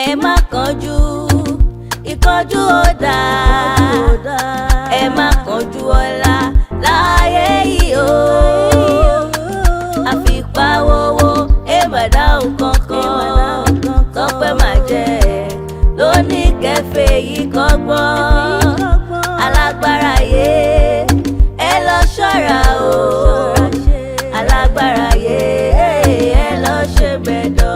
Ẹ má kánjú, ìkánjú ò dáa. Ẹ má kánjú ọlá láyé yìí o. Àfipáwówó ẹ má dáhùn kankan. Tọ́pẹ́ má jẹ́ lóní kẹfẹ́ yìí kọ́gbọ́n. Alágbára yé, ẹ lọ ṣọ́ra o. Alágbára yé, ẹ lọ ṣe bẹ̀dọ̀.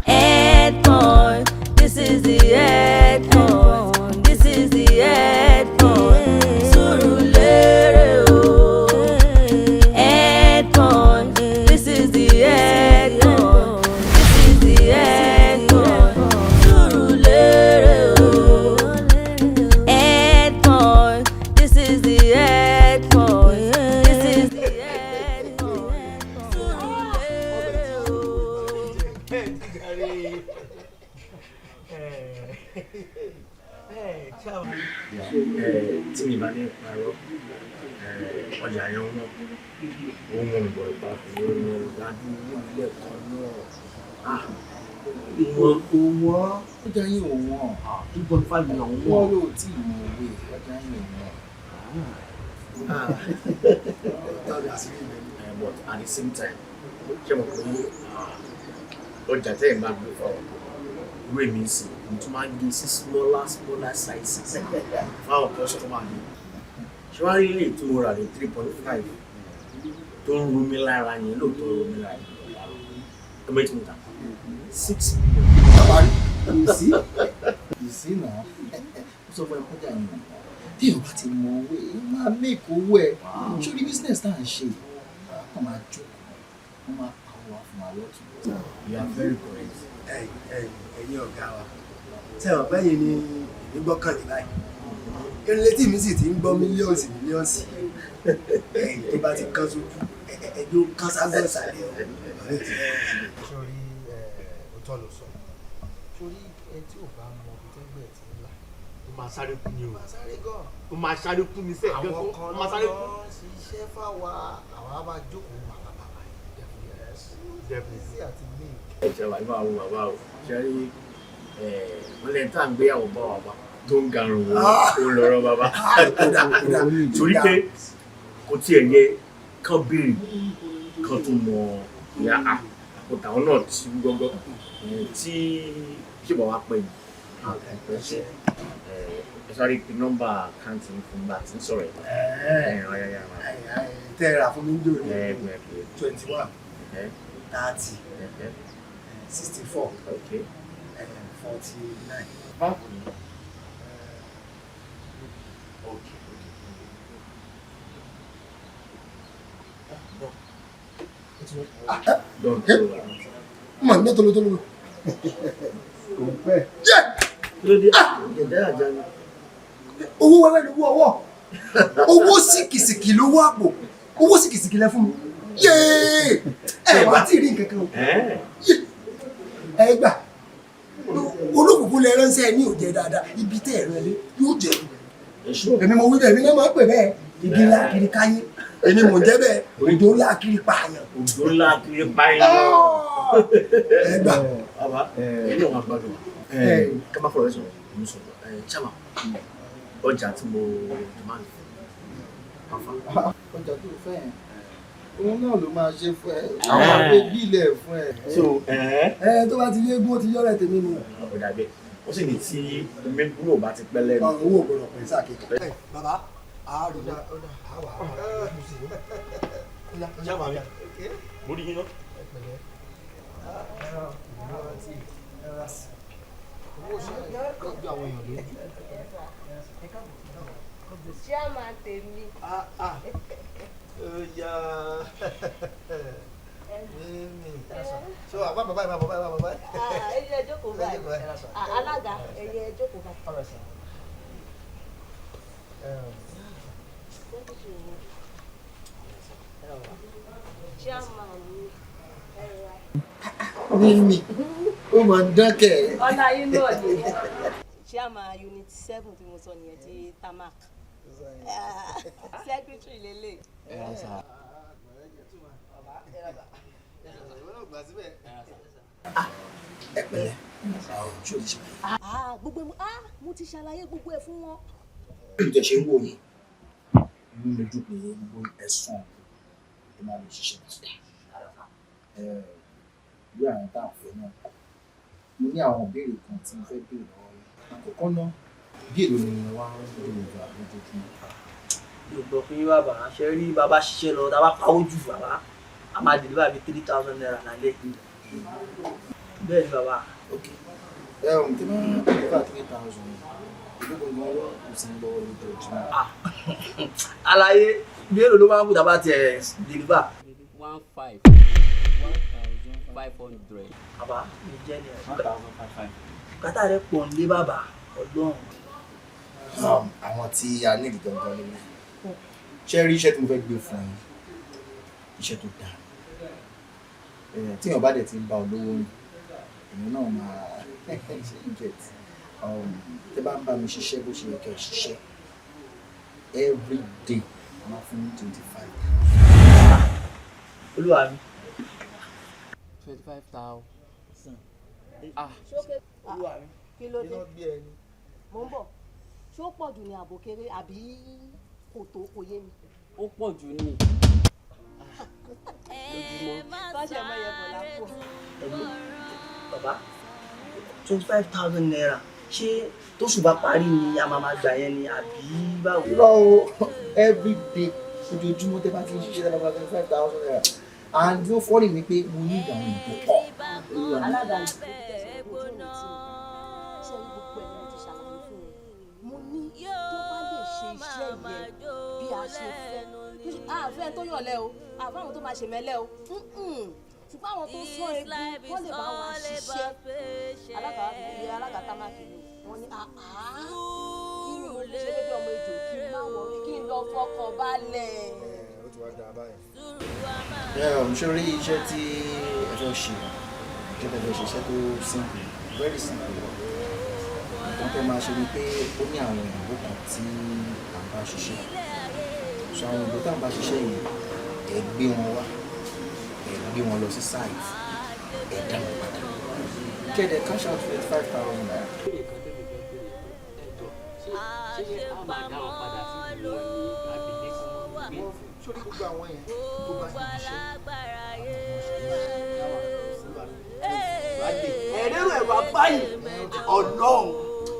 End point, this is the end point, this is the end point. Sùúrùlérè o. End point, this is the end point, this is the end point. Sùúrùlérè o. End point, this is the end point, this is the end point. Sùúrùlérè o. Tí mi bá ní parọ́, ọjà yẹn wọ́n, ó wọ́n bọ̀ ìpa fún wọn ládùúgbò lẹ́ẹ̀kan náà. Wọ́n kò wọ́n, ọjà yín ò wọ́n. 2.5 million. Wọ́n Wọ́n yóò tí ì mọ owó ẹ̀, ọjà yín ò wọ́n. But at the same time, ṣé mo pé ọjà tẹ́yìn bá gbé fáwọn ìwé mi sí, mo tún máa ń gé sí smaller smaller sizes fáwọn customer mi. Ṣé wàá rí ilé tí mo rà ní 3.5 tó ń ro mi lára yẹn? Lóòótọ́ ro mi lára yẹn, ẹ mọ̀ ètò ìta 6 million. Bàbá rí, you see, you see now, ó sọ fún ẹ kọjá yín ò wọ́n. Tí èèyàn bá ti mọ owó ẹ, máa make owó ẹ sórí business tá à ń ṣe, kàn máa jókòó, wọ́n máa pa owó wa fún wa lọ́tún. You are very correct. Ẹ̀yin ọ̀gá wa, ṣé wọn bẹ́yìn ni èmi gbọ́kànlé báyìí? Irun létí mi sì ti ń gbọ́ millions millions. Ẹ̀yìn tó bá ti kán sójú, ẹ̀jẹ̀ ó kán sábẹ́ ìsàlẹ̀ o. Sórí òótọ́ ló sọ. Sórí ẹ tí ò bá mọ ibi tẹ́gbẹ́ ẹ̀ ti ń là, Ó máa sáré kú ni o. Máa sáré gan. Ó máa sáré kú ni sẹ́ẹ̀. Àwọn kan Ó máa sáré kú. lọ ṣiṣẹ́ fáwa, àwa máa jókòó bàbá bàbá. Definitely. Easy àti make. Ẹ ṣe wà nípa àwọn bàbá o. Ṣe rí wọ́n lẹ́yìn tá à ń gbéyàwó bá wà bá tó ń garun wo, ó lọ́rọ́ bàbá, torí pé kò tiẹ̀ yẹ kán béèrè kán tún mọ ìyá àpótá àwọn náà ti gbọ́gbọ́ tí ṣé bàbá pẹ́ ní ẹ sáré pe nọ́mbà àkáǹtì fún bá a ti ń sọ̀rọ̀ ẹ̀. Tẹ́ ẹ rà fún mi ń jò ní ẹ 21 30 64 49. Báwo ni? Okay. Don't go. Mọ̀ ní tolótóló. Kò pẹ́. Yẹ. Kí ló dé? Jẹ̀dá àjà ni. Owó wẹ́wẹ́ lówó ọwọ́, owó sìkìsìkì lówó àpò, owó sìkìsìkì lẹ fún mi. Yéé, ẹ wá tí ì rí nǹkan kan o. Ẹ gbà, olókùnkùn lẹ ránṣẹ́ ní òjẹ dáadáa, ibi tẹ́ ẹ rán lé yóò jẹ. Èmi mo wí bẹ́ẹ̀, èmi náà máa ń pè bẹ́ẹ̀, igi ńlá kiri káyé, èmi mò ń jẹ́ bẹ́ẹ̀, òjò ńlá kiri pààyàn. Òjò ńlá kiri pààyàn. Ẹ gbà. Bàbá, ẹni àwọn àgbàdo ká má fọ̀rọ̀ sọ̀rọ̀, mo sọ̀rọ̀ chama, ọjà tí mo demand fún. Ọjà tó fẹ́ yẹn, òun náà ló máa ṣe fún ẹ, àwọn àgbẹ̀ bílẹ̀ fún ẹ. So ẹ tó bá ti yé gún, ó ti yọ̀rẹ̀ tèmi nù. Ọ̀dà bẹ́ẹ̀, ó sì ní tí omi kúrò bá ti pẹ́ lẹ́nu. Owó ò gbọdọ̀ pín sáà kékeré. Bàbá àárò àwà Chama mi, mo rí yín náà. Owó ṣe é àwọn èèyàn lójú. Chairman tèmi. Oya. Mímì. So àbá bàbá yìí, bàbá yìí, bàbá yìí. Ẹyẹ jókòó báyìí. Alága, ẹyẹ jókòó báyìí. Chairman mi. Mímì, ó máa ń dákẹ́. Ọlá yín náà ni. Chairman unit 7 tí mo sọ nìyẹn, ti tamak. Secretary lélẹ̀. Pẹ̀lẹ́, ṣé o ti ṣàlàyé? Ah, gbogbo ẹ̀ mo ti ṣàlàyé gbogbo ẹ̀ fún wọn. Bí tẹ̀ ṣe ń wò mí, inú mi dùn pé gbogbo ẹ̀sán ẹ máa lè ṣiṣẹ́ dáadáa. Bí àwọn tá à ń fẹ́ náà, mo ní àwọn ìbéèrè kan tí mo fẹ́ béèrè lọ́wọ́ yín. Àkọ́kọ́ náà, bí èlò ni wọ́n á ń deliver lójoojúmọ́? Mi ò gbọ́ fún yín, bàbá. Ṣe rí, bàbá, ṣiṣẹ́ lọ, tá a bá pawó jù, bàbá, a máa deliver bíi ₦3,000 lálẹ́. Bẹ́ẹ̀ ni, bàbá. Ok, tí wọ́n deliver 3,000, èló gangan ló kù sí lọ́wọ́ lójoojúmọ́? Àlàyé bí èlò ló máa ń kú tá a bá tiẹ̀ deliver? One five, 1,500. Bàbá mi jẹ́ ni ẹ̀. 1,500. Kátà rẹ̀ pọ̀ nílé, bàbá, ọlọ́run. Àwọn tí a ní gangan nínú ṣe rí iṣẹ́ tí mo fẹ́ gbé fún yín, iṣẹ́ tó dáa. Tí èèyàn bá dẹ̀ ti ń bá olówó rìn, èèyàn náà máa ṣe. You get? Tẹ́ bá ń bá mi ṣiṣẹ́ bó ṣe yẹ kẹ́ ẹ ṣiṣẹ́, every day a máa fún yín 25,000. Olúwa mi. 25,000. Ah. Ṣókè. Olúwa mi. Kí ló dé? Iná gbé ẹni. Mo ń bọ̀. Ṣó pọ̀ jù ní àbò kéré àbí kò tó? Kò yé mi. Ó pọ̀ jù ní lójúmọ́. Kọ́ṣẹ́ mọ́ yẹ bọ̀ lápò. Ẹ̀gbọ́n bàbá, ₦25,000, ṣé tóṣù bá parí ni a máa máa gbà yẹn ni àbí báwo? Irọ́ o, every day, ojoojúmọ́ tẹ́ bá ti ń ṣiṣẹ́, tẹ́ bá gba ₦25,000. And ló fọ́ọ̀nì ni pé mo ní ìdáhùn tó pọ̀. Olúwa mi. Alága, ṣe rí, gbogbo ẹ̀ ni mo ti ṣàlàyé fún un. Mo ní tó bá lè ṣe iṣẹ́ yẹn bí a ṣe fẹ́, àfẹ́ tó yànlẹ́ o, àfẹ́ àwọn tó máa ṣe mẹ́lẹ́ o, ṣùgbọ́n àwọn tó sọ egun wọ́n lè bá wa ṣiṣẹ́. Alága wa fi iye alága tá máa fi lò wọ́n ní àá kí ni mo ṣe bí ọmọ ejò, kí n má wọrí, kí n lọ fọkàn balẹ̀. Ó ti wá dáa báyìí. Ṣé rí iṣẹ́ tí ẹ fẹ́ ṣe, iṣẹ́ tí ẹ fẹ́ ṣe, iṣẹ́ tó simple, very simple. Nǹkan tó máa ṣe ni pé ó ní àwọn òyìnbó kan tí à ń bá ṣiṣẹ́. So àwọn òyìnbó tá à ń bá ṣiṣẹ́ yìí, ẹ gbé wọn wá, ẹ gbé wọn lọ sí site, ẹ dá wọn padà, kéde cash out ₦25,000. Ìbéèrè kan tẹ́mi fẹ́ béèrè pé, ẹ jọ, ṣé a máa dá wọn padà sí ìlú wọn ní àbí ilé tí wọ́n gbé? Sórí gbogbo àwọn yẹn tó bá níbi iṣẹ́. Ẹ̀rẹ́rù ẹ̀rọ abáyé ọlọ́run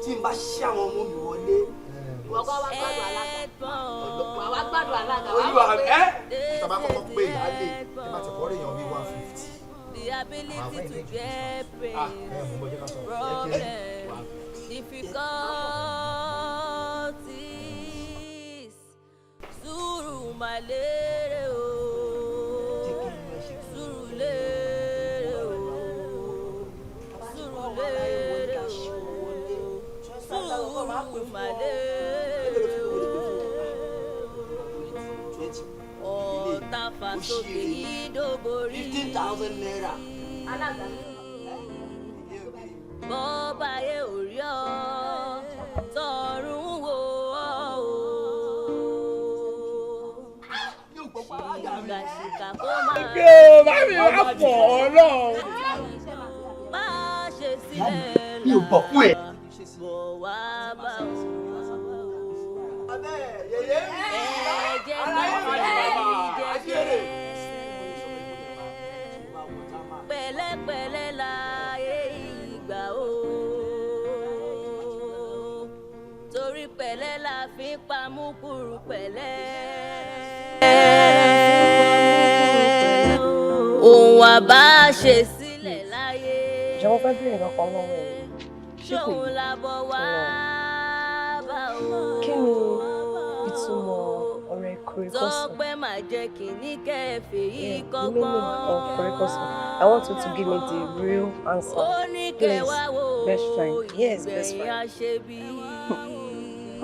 tí n bá ṣí àwọn ọmọ mi wọlé. Ìwọ kọ́ wá gbádùn alága, wà wá gbádùn alága wà Olúwa wá mi pé ẹ́. Tàbá kọ́kọ́ pé ìyáálé ẹ bá ti kọ́ rí èèyàn bíi 150. The ability to bear pain, Ẹ mọ̀ bọ́ jẹ́ ká sọ. problem, difficulties. Sùúrù mà lérè o, sùúrù lérè o, sùúrù lérè o, sùúrù mà lérè o. Ọ̀tá fàsókè ìdóborí. ₦15,000. Alága, bọ́ba yẹ ò rí ọ, tọ̀run wò ọ́ o. Ìgbà ṣìkà kó máa Gbé o, bá mi wá pọ̀ ọlọ́run. má ṣe sílẹ̀ Mi ò bọ̀ fún ẹ. bọ̀ wá bá o. Abẹ́ yẹyẹ. Ẹ jẹ́ ká tẹ̀lé jẹ́jẹ́, pẹ̀lẹ́pẹ̀lẹ́ láyé ìgbà o, torí pẹ̀lẹ́ la fi ń pamúkúrú pẹ̀lẹ́. Ohun àbá ṣe sílẹ̀ láyé. Jọ̀wọ́, fẹ́ bèèrè kankan lọ́wọ́ ẹ̀. Ṣé kò Ṣóun la bọ̀ wá bá o. Kí ni ìtumọ̀ ọ̀rẹ́ kòríkòsùn? Tọ́pẹ́ máa jẹ́ kìíní kẹfì yìí Yeah, the kọ́gbọ́n. meaning of kòríkòsùn. I want you to give me the real answer. Ó ní Please, kẹwàá wo best friend. Yes, best ìgbẹ̀yìn friend. àṣebí.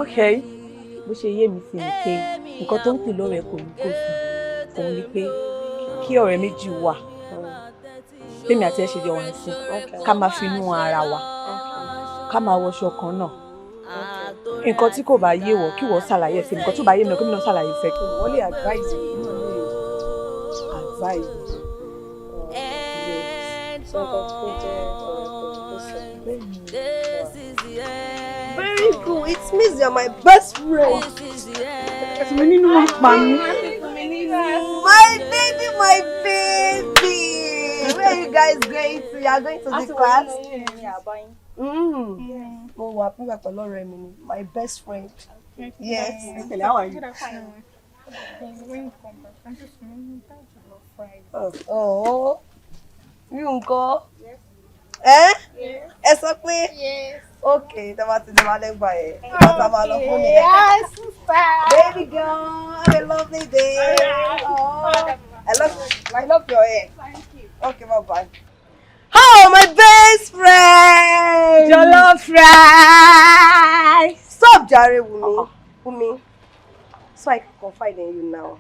Okay. Bó ṣe yé mi sí ni pé nǹkan tó ń pè lọ́rẹ̀ẹ́ kòríkòsùn òun ni pé kí ọ̀rẹ́ méjì wà, tèmi àti ẹ̀ ṣe jọ wá sí, ká máa finú ara wa, ká máa wọṣọ kan náà, nǹkan tí kò bá yé wọ, kí wọ́n ṣàlàyé ẹ̀ sí mi, nǹkan tó bá yé mi náà, kí mi náà ṣàlàyé fẹ́, kí wọ́n lè advise mi náà, lè advise mi. Yes. So nǹkan tó jẹ́ ọ̀rẹ́ kòríkòsùn. sọ. Very good. It means you're my best friend. Mi nínú wọn pa mí. My baby, my baby. Where are you guys going to? You are going to the class? Mo wà pípa pẹ̀lú ọ̀rẹ́ mi ni, my best friend. Yes. How are you? Oh, mi ò. Ẹ ẹ sọ pé okay, tẹ́ bá ti di máa lẹ́gbàá yẹn, bàtà máa lọ fún mi. Yes, sister. Baby girl, have a lovely day. Oh, I love your hair. Thank you. Okay, bye bye. Oh, my best friend. Jollof rice. Stop, jàre. Wumi. Wumi. So I can confide in you now.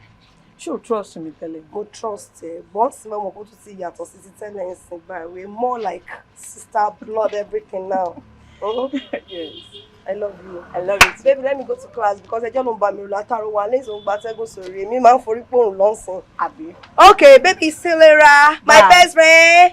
Ṣé o trust mi tẹ́lẹ̀? Mo trust ẹ. But mo mọ̀ kó tún ti yàtọ̀ sí ti tẹ́lẹ̀ ń sìn báyìí. We're more like sister blood everything now. Oh. Yes. I love you. I love you too. Baby, let me go to class because ẹjọ́ ló ń bá mi rò látàrọ wa lẹ́yìn tó ń gbatẹ́gùn sórí èmi máa ń forí pòrùn lọ́sàn. Àbí? Okay, baby, see you later. My Bye. Best friend,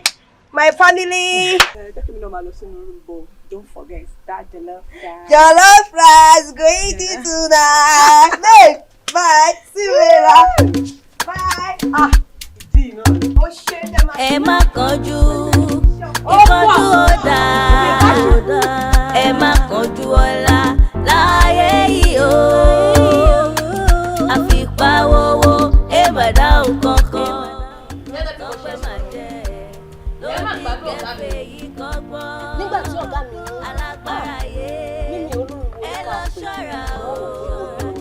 my family. Jẹ́ kí mi náà máa lọ sínú room, but don't forget that jollof rice. Jollof rice going to tonight. Babe, bye. See you later. Bye. Ah. Ó ṣe é. Ẹ má kánjú, ìkánjú ò dáa, ẹ má kánjú ọlá láyé yìí o. Àfipáwówó ẹ má dáhùn kankan. Tọ́pẹ́ máa jẹ́ Ẹ má lórí gbàgbé ọ̀gá mi. kẹfẹ́ yìí kọ́gbọ́n. Nígbà tí ọ̀gá mi ní alágbára yé mímí olórin wo ẹ ní lọ ká pè ṣọ́ra wọ́n o. wò pé olórin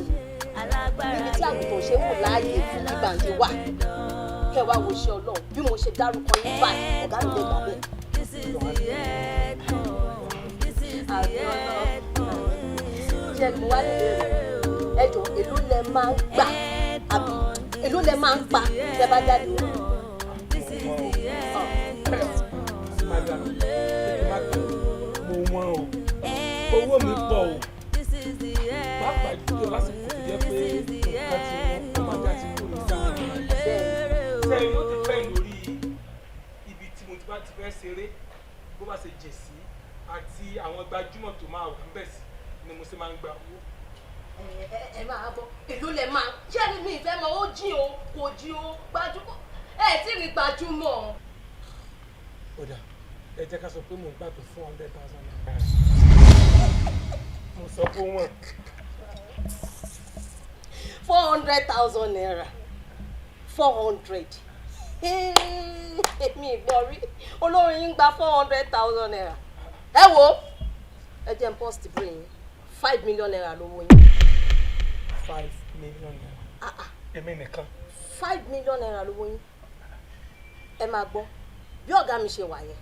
Alágbára níbi tí àgùntàn ṣe wò láàyè fún bíbàǹdì wà, kẹ wá wo iṣẹ́ Ọlọ́run, bí mo ṣe dárúkọ yín báyìí, ọ̀gá mi lè gbà bẹ́ẹ̀. This is the end. This is the end. Ṣé mo wá nílé rẹ̀? Ẹ jọ, èló lẹ máa ń gbà àbí èló lẹ máa ń pa tẹ bá jáde o? This is the end. Madam, tètè má pẹ́, mo wọ́n o, owó mi pọ̀ o, This is the end. pàápàá jùlọ lásìkò tó jẹ́ pé nǹkan tí wọ́n máa já sí kò ní sáà. Sẹ́yìn ó ti pẹ́ lórí ibi tí mo ti bá ti fẹ́ ṣeré, bó bá ṣe jìn sí àti àwọn gbajúmọ̀ tó máa wà ńbẹ̀ sí ni mo ṣe máa ń gba owó. Ẹ máa gbọ́, èló lẹ máa ṣé ẹni mi ìfẹ́ mọ ó jí o, kò jí o, gbajúmọ̀ ẹ tí ì rí gbajúmọ̀. Ó dà, ẹ jẹ́ ká sọ pé mò ń gbà tó ₦400,000. Mo sọ pé wọ́n. ₦400,000, 400, mi gbọ́ rí olórin yín gba ₦400,000. Ẹ wo, ẹ jẹ́ n burst brain yín, ₦5 million lówó yín. ₦5 million? Èmi nìkan? ₦5 million lówó yín. Ẹ máa gbọ́, bí ọ̀gá mi ṣe wà yẹn,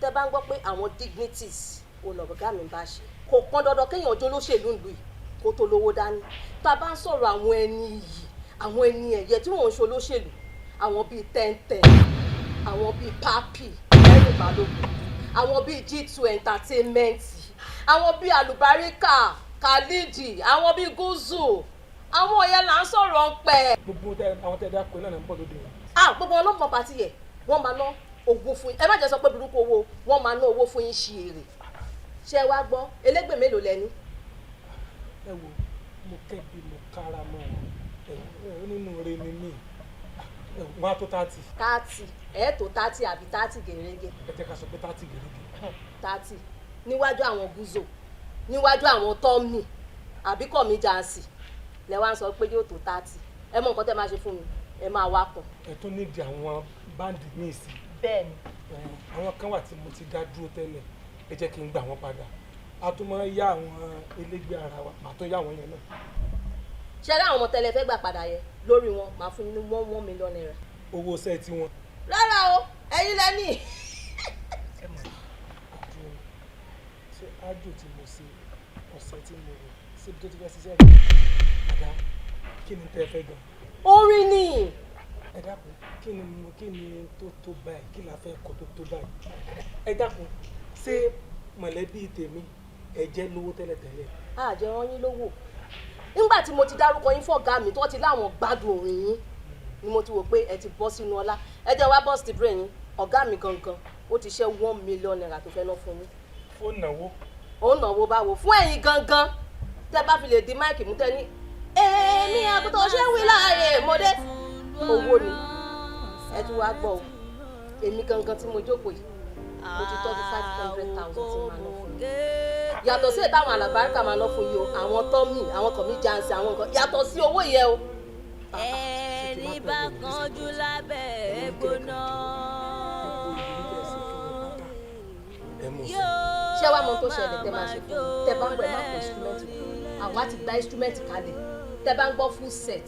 tẹ́ bá ń gbọ́ pé àwọn dignities wo lọ̀gá mi bá ṣe, kò pọn dandan kéèyàn jó lóṣèlú ìlú yìí kó tó lówó dání. Tá a bá ń sọ̀rọ̀ àwọn ẹni iyì, àwọn ẹni ẹ̀yẹ tí wọ́n ń ṣe olóṣèlú, àwọn bíi Tẹ́ntẹ́n, àwọn bíi Papi Ẹ̀rù Balógun, àwọn bíi G2 Entertainment, àwọn bíi Alubarika Khalidi, àwọn bíi Gúúsù, àwọn yẹn là ń sọ̀rọ̀ ń pẹ́. Gbogbo àwọn tẹ dákọ náà ń bọ̀ lóde yẹn? Ah, gbogbo wọn ló mọ party yẹ. Wọ́n máa ná owó fún yín. Ẹ má jẹ́ sọ pé burúkú owó, wọ́n máa ná owó fún yín. Ṣe èrè ṣé wá gbọ́, elégbè mélòó lẹ́nu? Ẹ wo, mo kẹ́bi mo kára mọ́ ẹ ẹ, nínú ire ni mí. Ẹ wọ́n á tó 30. 30, ẹ̀ tó 30 àbí 30 gèrègè? Ẹ jẹ́ ká sọ pé 30 gèrègè. 30 níwájú àwọn gúzò, níwájú àwọn tọ́mì àbí kọ̀mí jansi lẹ wá ń sọ pé yóò tó 30. Ẹ mọ nǹkan tẹ́ máa ṣe fún mi, ẹ máa wá kàn. Ẹ tún nídìí àwọn band míì sí? Bẹ́ẹ̀ni. Àwọn kan wà tí mo ti dá dúró tẹ́lẹ̀, ẹ jẹ́ kí n gbà wọ́n padà. A tún máa ń yá àwọn elégbé ara wa, màá tún yá àwọn yẹn náà. Ṣé ẹ rí àwọn ọmọ tẹ́lẹ̀ fẹ́ gbà padà yẹn, lórí wọn máa fún yín ní ₦1 million. Owó iṣẹ́ tí wọn? Rárá o, ẹ̀yin lẹ́ní. Ẹ mọ̀ àdúró, ṣé ájò tí mo ṣe, ọ̀sẹ̀ tí mo rò síbi tó ti fẹ́ ṣiṣẹ́ rẹ̀, àdá, kí ni tẹ́ ẹ fẹ́ gan? Orin ni. Ẹ dákun, kí ni tó tó báyìí? Kí la fẹ́ kọ tó tó báyìí? Ẹ dákun, ṣé mọ̀lẹ́bí tèmi ẹ jẹ́ lówó tẹ́lẹ̀tẹ́lẹ̀? Àjẹ wọn yín lówó. Nígbà tí mo ti dárúkọ yín fọ̀gá mi, tó ti láwọn gbádùn orin yín, ni mo ti wò pé ẹ ti bọ́ sínú ọlá. Ẹ jẹ́ wá burst brain yín, ọ̀gá mi gangan. Ó ti ṣe ₦1 million tó fẹ́ ná fún yín. Ó náwó. Ó náwó báwo? Fún ẹ̀yin gangan, tẹ́ bá fi lè di mic mú, tẹ́ ní èmi àgùntàn ṣé wí láàyè mọ́dé, owó ni. Ẹ tún wá gbọ́ o, èmi gangan tí mo jókòó yìí, mo ti tọ́jú 500,000 tí màá ná fún yín, yàtọ̀ sí ètò àwọn àlàbáríkà máa ná fún yìí o, àwọn tọ́mì, àwọn kọ̀mí jansi, àwọn nǹkan, yàtọ̀ sí owó yẹn o. Ẹni bá kánjú lábẹ́ gbóná. Ṣé wàá mọ ohun tó ṣẹlẹ̀ tẹ́ máa ṣe fún mi? Tẹ́ bá ń gbọ́, ẹ má kó instrument fún àwa. Ti gba instrument kalẹ̀. Tẹ́ bá ń gbọ́, full set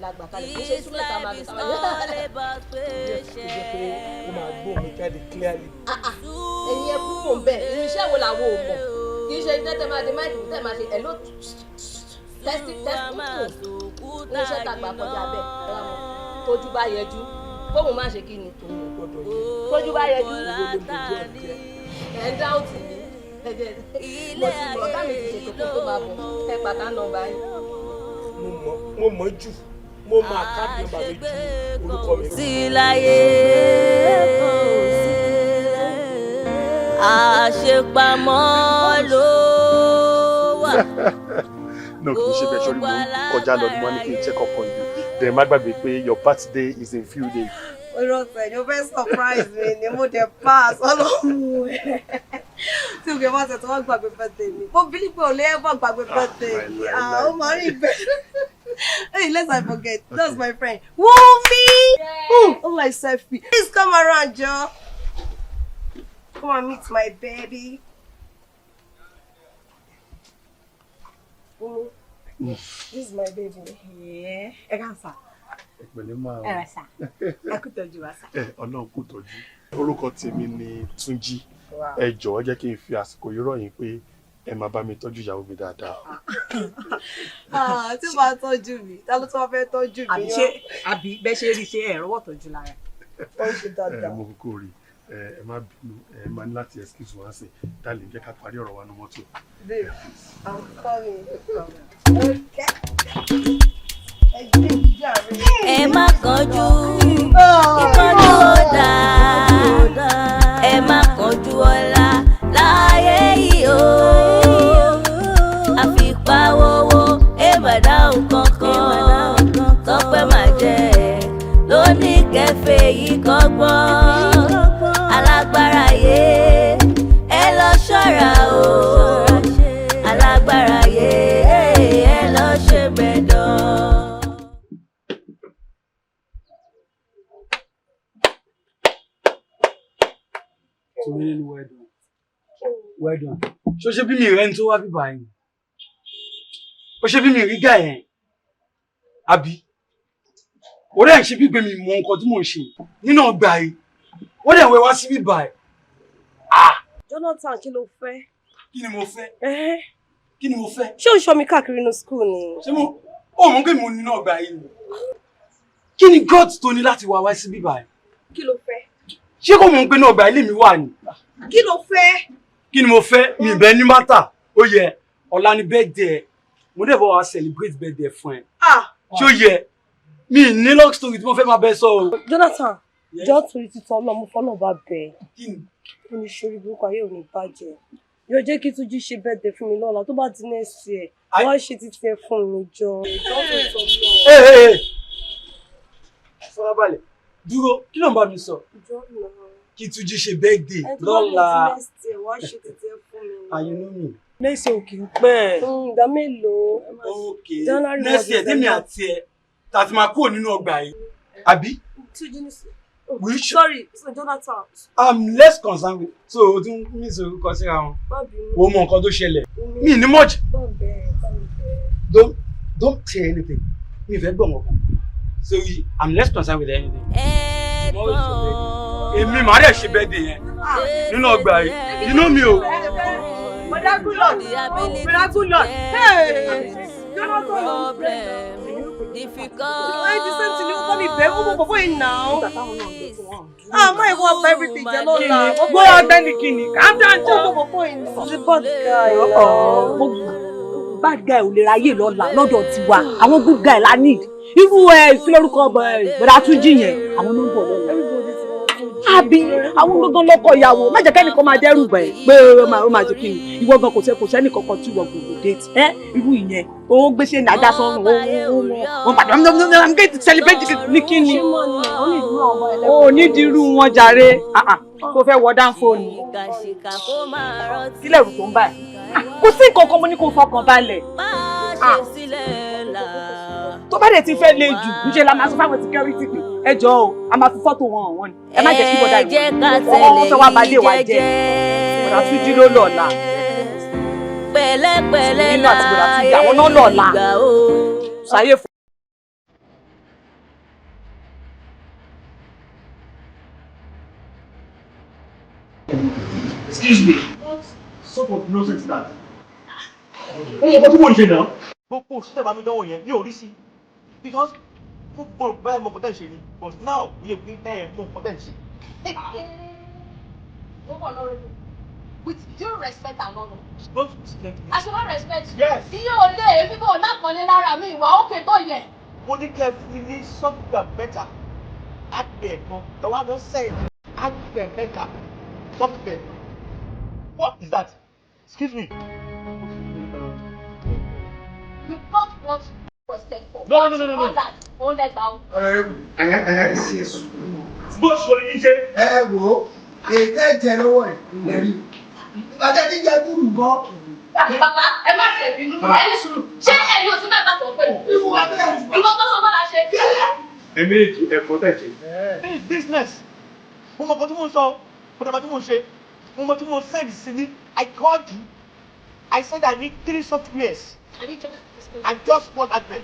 la gbà kalẹ̀, kì í ṣe instrument a máa lò táwọn Tó jẹ́ pé ó máa gbóhùn mi jáde clearly. Ẹ̀yin ẹ kúrò ń bẹ̀. Irinṣẹ́ wo làwọn ò mọ̀? Kì í ṣe iṣẹ́ tẹ́ máa di mic tẹ́ máa ṣe hello, testing, testing. Irinṣẹ́ tá a gbà kọjá bẹ́ẹ̀. Ẹ wá mọ̀, tójú bá yẹjú, kóhun má ṣe kí ni, tójú bá yẹjú. Ẹ̀ ń dáùtì mi. Mo ti mọ̀, ọ̀gá mi ti ṣètò kó tó máa bọ̀. Ẹ pàtà nọ́mbà yín. Mo mọ̀, mo mọ̀ jù, mo máa card number mi ju orúkọ mi lọ. Sí láyé, àṣepamọ́ ló wà. No, kì í ṣe bẹ́ẹ̀. Sórí mo kọjá lọ ni mo ní kí n check up on you. Then má gbàgbé pé your birthday is in few days. Olóòtú ni ó fẹ́ surprise mi ni, mo dẹ̀ pass ọlọ́run tí o kì í bá tẹ̀ tó wá gbàgbé birthday mi. Mo bí pé ò lè ever gbàgbé birthday mi. Ah, ó máa rí bẹ́ẹ̀. Hey, let's not forget, that's my friend Wunmi. Oh, like selfie. Please come around, Joe. Come and meet my baby. Wunmi, this is my baby. Yeah. Ẹ kàn sà. Ẹ pẹ̀lẹ́ máa. Ẹ rà sà. Ẹ kú tọ́jú wa sà. Ẹ Ọlọ́run kú tọ́jú. Orúkọ tèmi ni Túnjí. Ẹ jọ̀ọ́, jẹ́ kí n fi àsìkò yìí rọ̀ yín pé ẹ máa bá mi tọ́jú ìyàwó mi dáadáa. Ah, tí o bá tọ́jú mi, ta ló tún wá fẹ́ tọ́jú mi? Àbí ṣé, àbí bẹ́ẹ̀ ṣe rí, ṣe ẹ̀rọ wọ̀ tọ́jú lára? Ó ń ṣe Ẹ dáadáa. mo kúkú rí ẹ. Ẹ má bínú, ẹ máa ní láti excuse wá sí. Darling, jẹ́ ká parí ọ̀rọ̀ wa ní mọ́tò. Babe, I'm coming. Okay. Ẹ gbé ìjà rẹ. Ẹ má kánjú, ìkánjú ó dáa. Ẹ má kánjú ọlá láyé yìí o. Àfipáwówó ẹ má dáhùn kankan. Tọpẹ́ má jẹ́ lóní kẹfẹ́ yìí kọ́gbọ́n. Alágbára yé, ẹ lọ ṣọ́ra o. Alágbára yé, ẹ lọ ṣe mẹ́dọ̀. Tùmí, well done. Well done. Ṣó ṣe bí mi rẹ́ni tó wá bíbá yìí? Ó ṣe bí mi rí gà yẹn? Àbí? Ó dẹ̀ ń ṣe bí pé mi mọ nǹkan tí mò ń ṣe nínú ọgbà yìí. Ó dẹ̀ wẹ wá sí bíbá yìí. Jonathan, kí ló fẹ́? Kí ni mo fẹ́? Kí ni mo fẹ́? Ṣé o ń ṣọ́ mi káàkiri inú school ni? Ṣé mo ó mọ̀ pé mo nínú ọgbà yìí ni? Kí ni God tó ní láti wá wá sí bíbá yìí? Kí ló fẹ́? Ṣé kò mọ̀ pé inú ọgbà ilé mi wà ní? Kí ló fẹ́? Kí ni mo fẹ́? Mi ìbẹ́ ní matter. Ó yẹ, ọ̀la ni birthday ẹ. Mo dẹ̀ bọ̀ wá celebrate birthday fún ẹ. Ah! Ṣé ó yẹ? Mi ní long story tí mo fẹ́ máa bẹ sọ o. Jonathan, jọ́ torí títọ́ ọlọ́mú fọlọ́ bá bẹ̀ ẹ́. Ó ní sórí burúkú, ayé ò ní bàjẹ́. Yóò jẹ́ kí Túnjí ṣe birthday fún mi lọ́la, tó bá di next year. Wọ́n á ṣe títí ẹ fún mi jọ. Jọ́ torí tọ́ lọ. Hey, hey, hey. Farabalẹ̀. Dúró, kí ló ń bá mi sọ? Jọ́ náà. Kí Túnjí ṣe birthday Ẹ tó bá lè lọ́la. di next year, wọ́n á ṣe títí ẹ fún mi. Ah, you know me. Next year ò kì í pẹ́. Ìgbà mélòó? Okay. January Next year, tèmi December. àti ẹ, tá a ti máa kúrò nínú ọgbà yìí. Àbí? Túnjí ní. Which? Sorry, so Jonathan, I'm less concerned with. So, o tún mí ìsorúkọ síra wọn. má bínú. Wo mọ nǹkan tó ṣẹlẹ̀. Mi ní much. Bá ń bẹ̀ ẹ́, bá mi bẹ̀ ẹ́. Don't say anything. Mi ò fẹ́ gbọ́ nǹkan kan. So, I'm less concerned with anything. Tomorrow is your birthday. Èmi màá dẹ̀ ṣe birthday yẹn nínú ọgbà yìí. You know me o. Bọ̀dá good luck. Bọ̀dá good luck. Hey! Jonathan ló ń bẹ̀. Difficult. Ẹ ti sẹ́ńtì ní kọ́ mi bẹ́ẹ̀, ó mọ bọ̀bọ̀ yìí náà. Ah, má ìwọ ọgbà everything jẹ lọ́la. Gbọ́ ọgbẹ́ni kìíní, calm down. Ó mọ bọ̀bọ̀ yìí náà. Ṣé bad guy náà? Bad guy ò lè ráyè lọ́la lọ́dọ̀ tiwa. Àwọn good guy la need. Irú ẹ kí lórúkọ bọ̀dá Túnjí yẹn, àwọn ló ń bọ̀ lọ́la. Àbí àwọn gbọ́ngàn lọ́kọ ìyàwó, má jẹ́ kẹ́nìkan máa dẹ́rù bà ẹ́ pé ó máa jẹ́ kí ni ìwọ gan kò sẹ́nì kankan tí ìwọ gbogbo date ẹ́ irú ìyẹn òun gbéṣẹ́ ní ajá sọ́run òun pàdé I'm going to celebrate ní kí ni o ní dirú wọn jàre kó fẹ́ wọ dáńfóònù sílẹ̀ rù tó ń báyìí kò sí nǹkan kan mo ní kó fọkàn balẹ̀ tó bá dẹ̀ ti fẹ́ le jù níṣẹ́ la máa sọ fáwọn security pé ẹ jọ o a máa fi fọ́tò wọn hàn wọ́n ni ẹ má jẹ́ kí bọ́dà ìwọ̀n wọ́n fẹ́ wá balẹ̀ wá jẹ́ bọ̀dà Túnjí ló lọ́la pẹ̀lẹ́pẹ̀lẹ́ nínú àti bọ̀dà Túnjí àwọn náà lọ́la ṣayé fún. Excuse me. What sort of nonsense is that? Ó mọ ọkọ tí mò ń ṣe náà. Gbogbo òṣìṣẹ́ bá mi dánwò yẹn ní orí sí. Because football báyìí mo kò tẹ̀ ṣe ni but now mi ò fi ẹ̀ mo kò tẹ̀ ṣe. With due respect and honour. Don't respect me. I should not respect you. Yes. Iye ò lé èmi kò lápọ̀nlé lára mi ìwà òkè tó yẹ. Mo ní kẹ́ ẹ fi ní software mẹ́ta hardware kan tọ́wá lọ sẹ́yìn hardware mẹ́ta software. What is that? Excuse me. You got what was set for. No, no, no, no, no. All that, all that down. Ẹ ṣe sùúrù. Bó ṣe ní ṣe. Ẹ wo ètò ẹ̀jẹ̀ lọ́wọ́ ẹ̀ lẹ́rí. Ìbàjẹ́ ti jẹ gúrù gan. Bàbá ẹ má ṣe bínú ẹ ní sùúrù. Ṣé ẹ̀yin ò sí mẹ́ta tó pè mí? Ìwọ tó sọ bọ́lá ṣe. Èmi èjì ẹ̀kọ́ tẹ̀ ṣe. Business. Mo mọ̀ kan tí mo ń sọ, mo dàgbà tí mo ń ṣe, mo mọ̀ tí mo send sí ní. I called you. I said I need 3 softwares. And just one admin.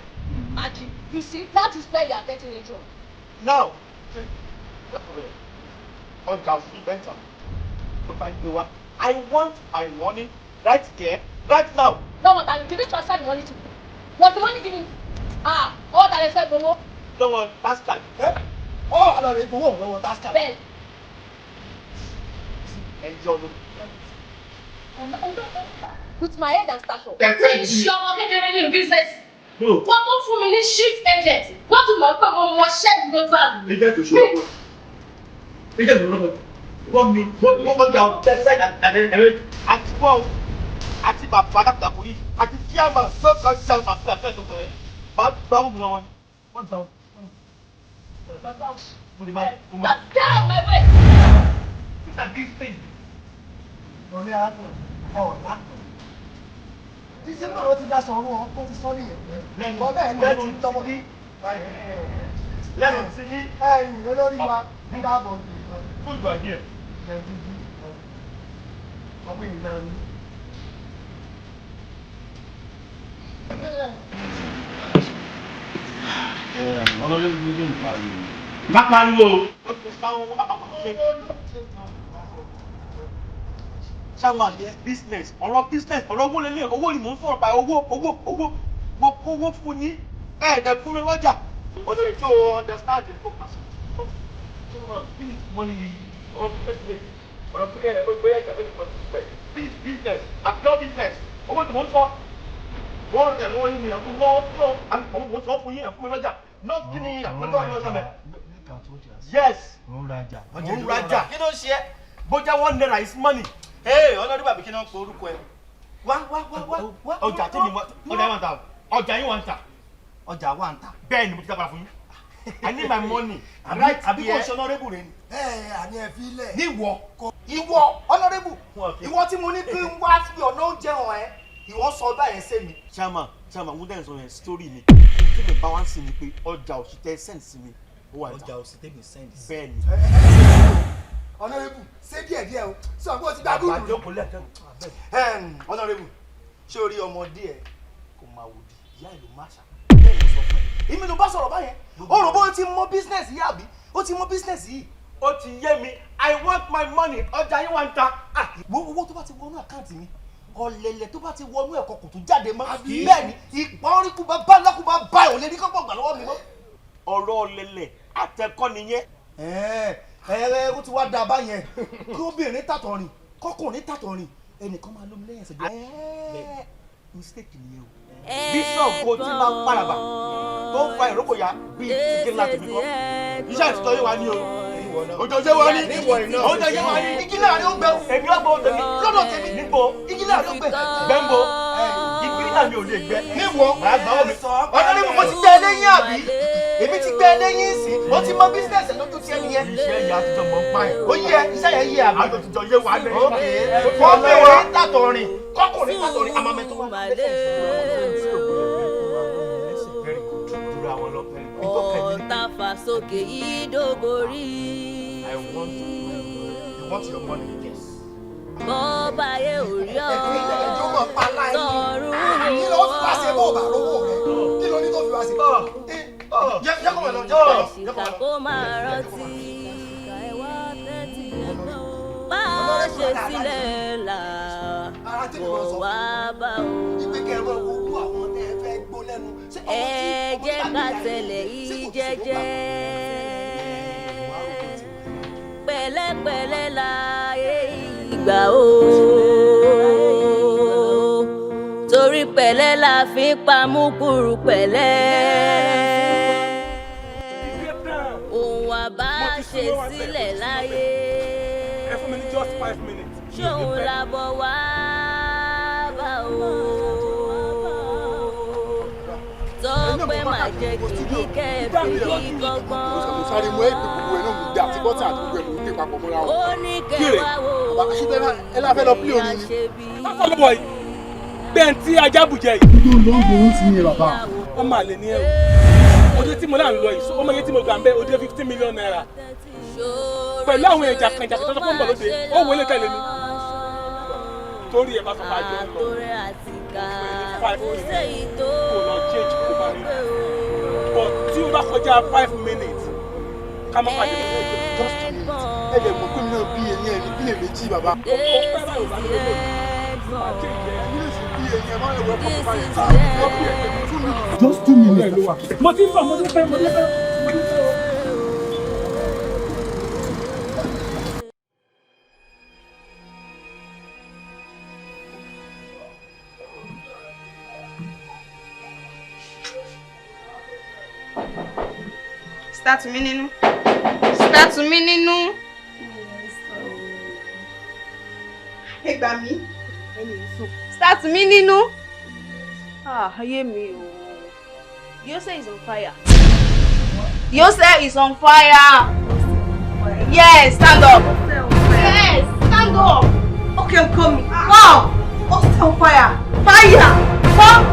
Aji, you see, that is where you are getting it wrong. Now, ọjà fún bẹ́tà tó bá ń gbé wá. I want my money right there, right now. No, but did you transfer the money to me? Was the money given? Ah, all that I said, gbowó. Lọ́wọ́ bastard. Ọ́ àlọ́ rẹ̀ gbowó lọ́wọ́ bastard. Bẹ́ẹ̀. Ẹ yọ lọ. With my head and stature. Ṣé ìṣe ọmọ kékeré ní business? Wọ́n tún fún mi ní chief agent. Wọ́n tún mọ̀ pé mo mọ ṣẹ́ẹ̀dì ló bá mi. Agent òṣèlú. Agent òṣèlú. Wọ́n mi wọ́n gbà tẹ́sẹ̀ àtẹ̀rẹ̀ àti wọ́n àti bàbá dàgbà yìí àti chairman sọ́kàn chairman àti àfẹ́ tuntun rẹ̀. Bá gbà wọ́n mú wọn. Wọ́n gbà wọ́n. Get out of my way! Look at this thing. Ọ̀rẹ́ arákùnrin ọ̀la. Títí náà wọ́n ti dá sọ̀rọ̀ wọn kó ti sọ nìyẹn. Wọ́n bẹ́ẹ̀ ni wọ́n ti tọmọ. Lẹ́nu sí ní. Ẹ̀yìn olórí wa ń dáàbò. Fún ìgbà díẹ̀. Ọmọ ìlànà ni. Má pariwo. Chairman, business, ọ̀rọ̀ business, ọ̀rọ̀ owó lélẹ̀, owó ni mò ń sọ̀rọ̀ báyìí, owó, owó, owó, mo kówó fún yín, ẹ̀ẹ́dẹ̀ fún mi lọ́jà. Ó lè tó understand the focus. Money, ọ̀rọ̀ pé ẹ̀ bóyá ìgbà tó ti pọ̀ sí business, àti business, owó ni mò ń sọ. Wọ́n rẹ̀ lọ́wọ́ yín ni àwọn ọmọ mo sọ fún yín ẹ̀ fún mi lọ́jà. Not kí ni àpẹẹrẹ ọ̀yọ́ sọ̀mẹ̀. Yes. Mo ń rajà. Mo ń rajà. Kí ló ń ṣe ẹ́? Bójá ₦1 is money. Ee, ọlọ́dún bàbí kí náà ń pe orúkọ ẹ. Wá wá wá wá wá. Ọjà tèmi wá, ọjà yín wà ń ta. Ọjà yín wà ń ta. Ọjà wà ń ta. Bẹ́ẹ̀ ni mo ti dábàá fún yín. I need my money. Right àbí kò ṣe honorable rẹ ni. Ẹ àní ẹ fi lẹ̀. Ní ìwọ, ìwọ honorable, ìwọ tí mo ní kí n wá fi ọ̀nà oúnjẹ hàn ẹ́, ìwọ sọ báyẹn sí mi. Chairman, chairman, wọ́n dẹ̀ sọ yẹn story ni. Tí mi bá wá ń sìn ni pé ọjà òṣì tẹ send sí mi. Ọjà òṣì tẹ mi send sí. Bẹ́ẹ̀ ni. Honorable, ṣé díẹ̀ díẹ̀ o, sọ pé o ti gba gúrú. Àbájókòó lẹ́ẹ̀kan. Honorable, ṣé o rí ọmọdé ẹ kò máa wò di ìyá ìlú máṣá? Bẹ́ẹ̀ ni mo sọ fún ẹ. Èmi ló bá sọ̀rọ̀ báyẹn. O rò bó o ti mọ business yìí àbí? O ti mọ business yìí. Ó ti yé mi. I want my money. Ọjà yín wà ń ta. Wo owó tó bá ti wọnú àkáǹtì mi, ọ̀lẹ̀lẹ̀ tó bá ti wọnú ẹ̀kọ́ kò tún jáde mọ́. Bẹ́ẹ̀ ni ìpọ́nríkúba bá lákúba bá ò lè rí kọ́pọ̀ gbà lọ́wọ́ mi mọ́. Ọ̀rọ̀ ọ̀lẹ̀lẹ̀ àtẹ̀kọ́ nìyẹn. Ẹ ẹ ó ti wá da báyẹn kí obìnrin tàtọ̀ rìn kọkùnrin tàtọ̀ rìn ẹnìkan máa lómi lẹ́yìn ẹsẹ̀ jọ. Mistake nìyẹn o. Bí Ṣàngó ti máa ń pàràbà tó ń fa ìrókò ya bíi ti gé láti fi kọ́. Iṣẹ́ àtijọ́ yé wa ní o. Òjò ṣe wa ní. Òjò ṣe wa ní. Igi láàrin ó gbẹ. Èmi ọgbọ́n tèmi. Lọ́dọ̀ tèmi. Níbo? Igi láàrin ó gbẹ. Gbẹ́nbo. Igi náà mi ò lè gbẹ. Níwọ̀. Màá gbà ọ́ mi. Ọ̀dọ́ ni mo ti gbẹ lẹ́yìn àbí? Èmi ti gbẹ lẹ́yìn sí. Mo ti mọ bísíǹsì lójú tiẹ̀ nìyẹn. Iṣẹ́ ìyá àtijọ́ mọ̀ ń pa ẹ̀. Ó yẹ iṣẹ́ yẹn yé àbí? Àtijọ́ yé wa ní. Wọ́n bẹ̀rẹ̀ tàtọ̀rìn. Kọ́kùnrin tàtọ̀rìn. Àmàmẹ́ tó wà Ọ̀tá fà sókè ìdóborí. I want you want your money, yes. Bọ́ọ̀bá yẹ ò rí ọ. Ẹjọ́ mọ̀ pa láì. Tọ̀run Kí ló fi wá ṣe bó bá rówó rẹ̀? Kí ló ní tó fi wá ṣe? Jẹ́ kó mọ̀ lọ, jẹ́ kó mọ̀ lọ. Ìṣìkà kó máa rántí. Bá a ṣe sílẹ̀ là bọ̀ wá bá o. Ẹ jẹ́ ká tẹ̀lé yìí jẹ́jẹ́. Pẹ̀lẹ́pẹ̀lẹ́ láyé ìgbà o. Torí pẹ̀lẹ́ la fi ń pamúkúrú pẹ̀lẹ́. Ohun àbá ṣe sílẹ̀ láyé. Ẹ fún mi ní just 5 minutes. Ṣóun la bọ̀ wá bá o. Tọ́pẹ́ máa jẹ́ kìíní kẹ́ẹ̀fì yí gbọ́ngbọ́n. Sáré mú ẹ̀pì gbogbo ẹ̀ náà mú dé àti bọ́tà àti gbogbo ẹ̀ mú dé papọ̀ mọ́ra wọn. Ó ní kẹwàá wo Bàbá ṣé bẹ́ẹ̀ ẹ láfẹ́ lọ pílì orin ni. Sọ́kọ́ bọ̀ yìí. Bẹ́ẹ̀ tí ajá bùjẹ yìí. Tó ló ń gbòòrò sí mi bàbá. Ó máa lè ní ẹrù. Òde tí mo là ń lọ yìí, ó mọ iye tí mo gbà ń bẹ́ òde ₦50 million. Pẹ̀lú àwọn èèyàn jàkànjàkàn tó sọ fún bọ̀ lóde, ó wọlé tẹ̀lé mi. Torí ẹ bá sọ fún àjọ ń lọ. 5 minutes kò lọ change kó bá rí. But tí o bá kọjá 5 minutes, ká má pàdé mọ́. Just 2 minutes. Ẹ lè mọ̀ pé mi náà bí eyín ẹni bí èmi jí bàbá. Ó pẹ́ báyìí ò bá ní lóde. Máa change ẹ. Mi lè ṣe bí eyín ẹ máa ń wọ pọ̀ báyìí. Just 2 minutes. Mo ti ń bọ̀, mo ti ń pẹ́, mo ti ń pẹ́. Mo ti ń pẹ́ o. Start mi nínú. Start mi nínú. Ẹ gbà mí. Start mi nínú. Ah, ayé mi o. Yose is on fire. Yose is on fire. Yes, stand up. Yes, stand up. Okay, I'm coming. Wow. Yose on fire. Fire. Come.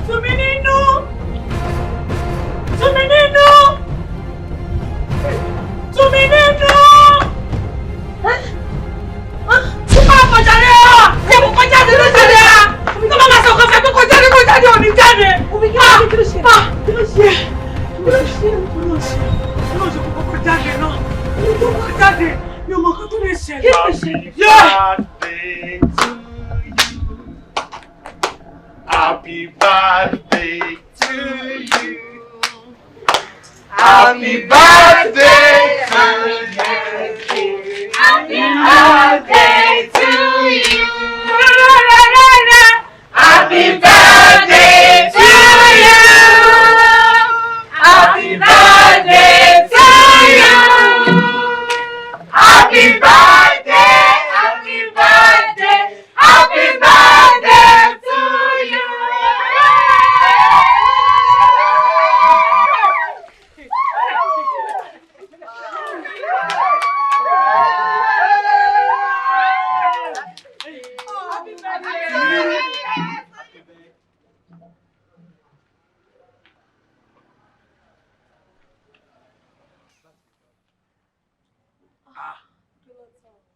Tùmí nínú. Tùmí nínú. Tùmí nínú. Tó máa kọjá rẹ̀ ọ́! Ṣé mo kọjá ní ló ṣẹlẹ̀ á? Tó bá máa sọ kọfẹ́ pé kọjá ní kọjá ní òní jáde. Kí ló ṣe? Kí ló ṣe? Kí ló ṣe? Kí ló ṣe? Kí ló ṣe kókó jáde náà? Kí ló kó jáde? Mi ò mọ nǹkan tó lè ṣẹlẹ̀. Kí ló ṣe? Birthday to you. Happy birthday to you. Happy birthday to you. Happy birthday to you. Happy birthday to you. Happy birthday to you. Happy birthday, happy birthday, happy birthday to you.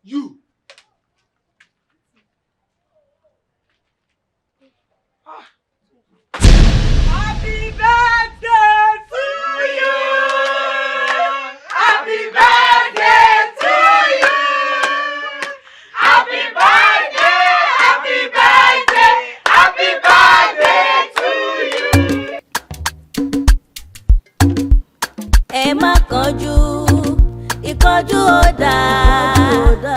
You. Happy birthday to you. Happy birthday to you. Happy birthday, happy birthday, happy birthday to you. Ẹ má kánjú, ìkánjú ò dáa.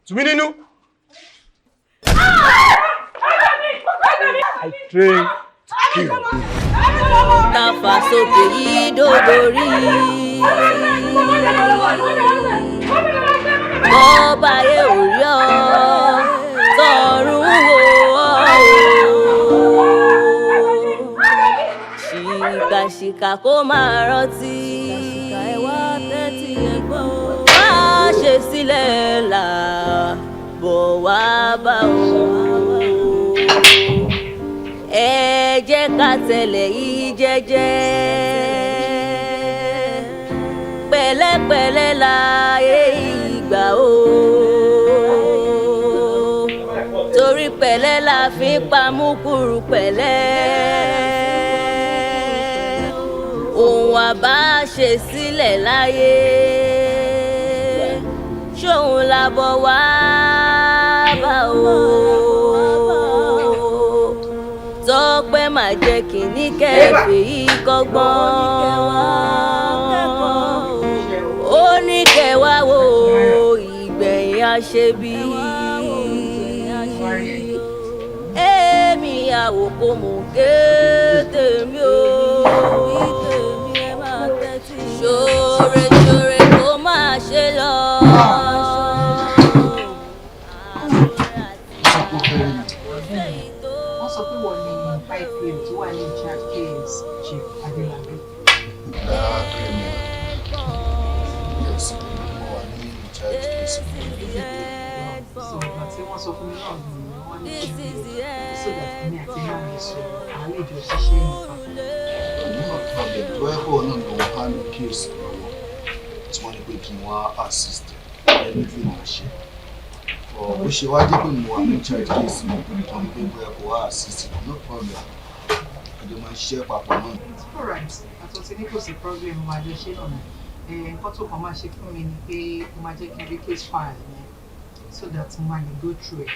Tùmí nínú. I train to kill. Tàfà sókè yìí dòdòrí. Bọ́ba yẹ ò rí ọ, tọ̀run wò ọ́ o. Ṣìkàṣìkà kó máa rántí. Wá ṣe sílẹ̀ là bọ̀ wá bá o. Ẹ jẹ́ ká tẹ̀lé yìí jẹ́jẹ́, pẹ̀lẹ́pẹ̀lẹ́ láyé ìgbà o, torí pẹ̀lẹ́ la fi ń pamúkúrú pẹ̀lẹ́. Ohun àbá ṣe sílẹ̀ láyé, ṣóun la bọ̀ wá bá o. Tọ́pẹ́ máa jẹ́ kìíní kẹfì yìí kọ́gbọ́n, ó ní kẹwàá wo ìgbẹ̀yìn àṣebí. Èmi àwòkọ́ mò ń ké tèmi o. Ṣoore ṣoore kó máa ṣe lọ. Wọ́n sọ pé wọ́n ní IPM tó wà ní charge case Chief Adelabu. Yes, mo wà ní charge case. So ìgbà tí wọ́n sọ fún mi náà ni wọ́n ní kí n lọ so that èmi àti náà lè sọ̀rọ̀, àwọn lè jọ ṣiṣẹ́ nìkan. No problem. Tó yẹ kó náà lọ handle case lọ́wọ́ tí wọ́n ní pé kí n wá assist, everything máa ṣe. Ọ̀ bó ṣe wá jẹ́ pé mo wà ní charge case mi tó ní pé bóyá kó wá assist, no problem. Àjọ máa ń ṣiṣẹ́ papọ̀ náà. It's alright. Àtúntí ní kò sí problem, wa jọ ṣe náà. Nǹkan tó kàn máa ṣe fún mi ni pé ó máa jẹ́ kí n rí case file yẹn so that mo máa lè go through ẹ̀.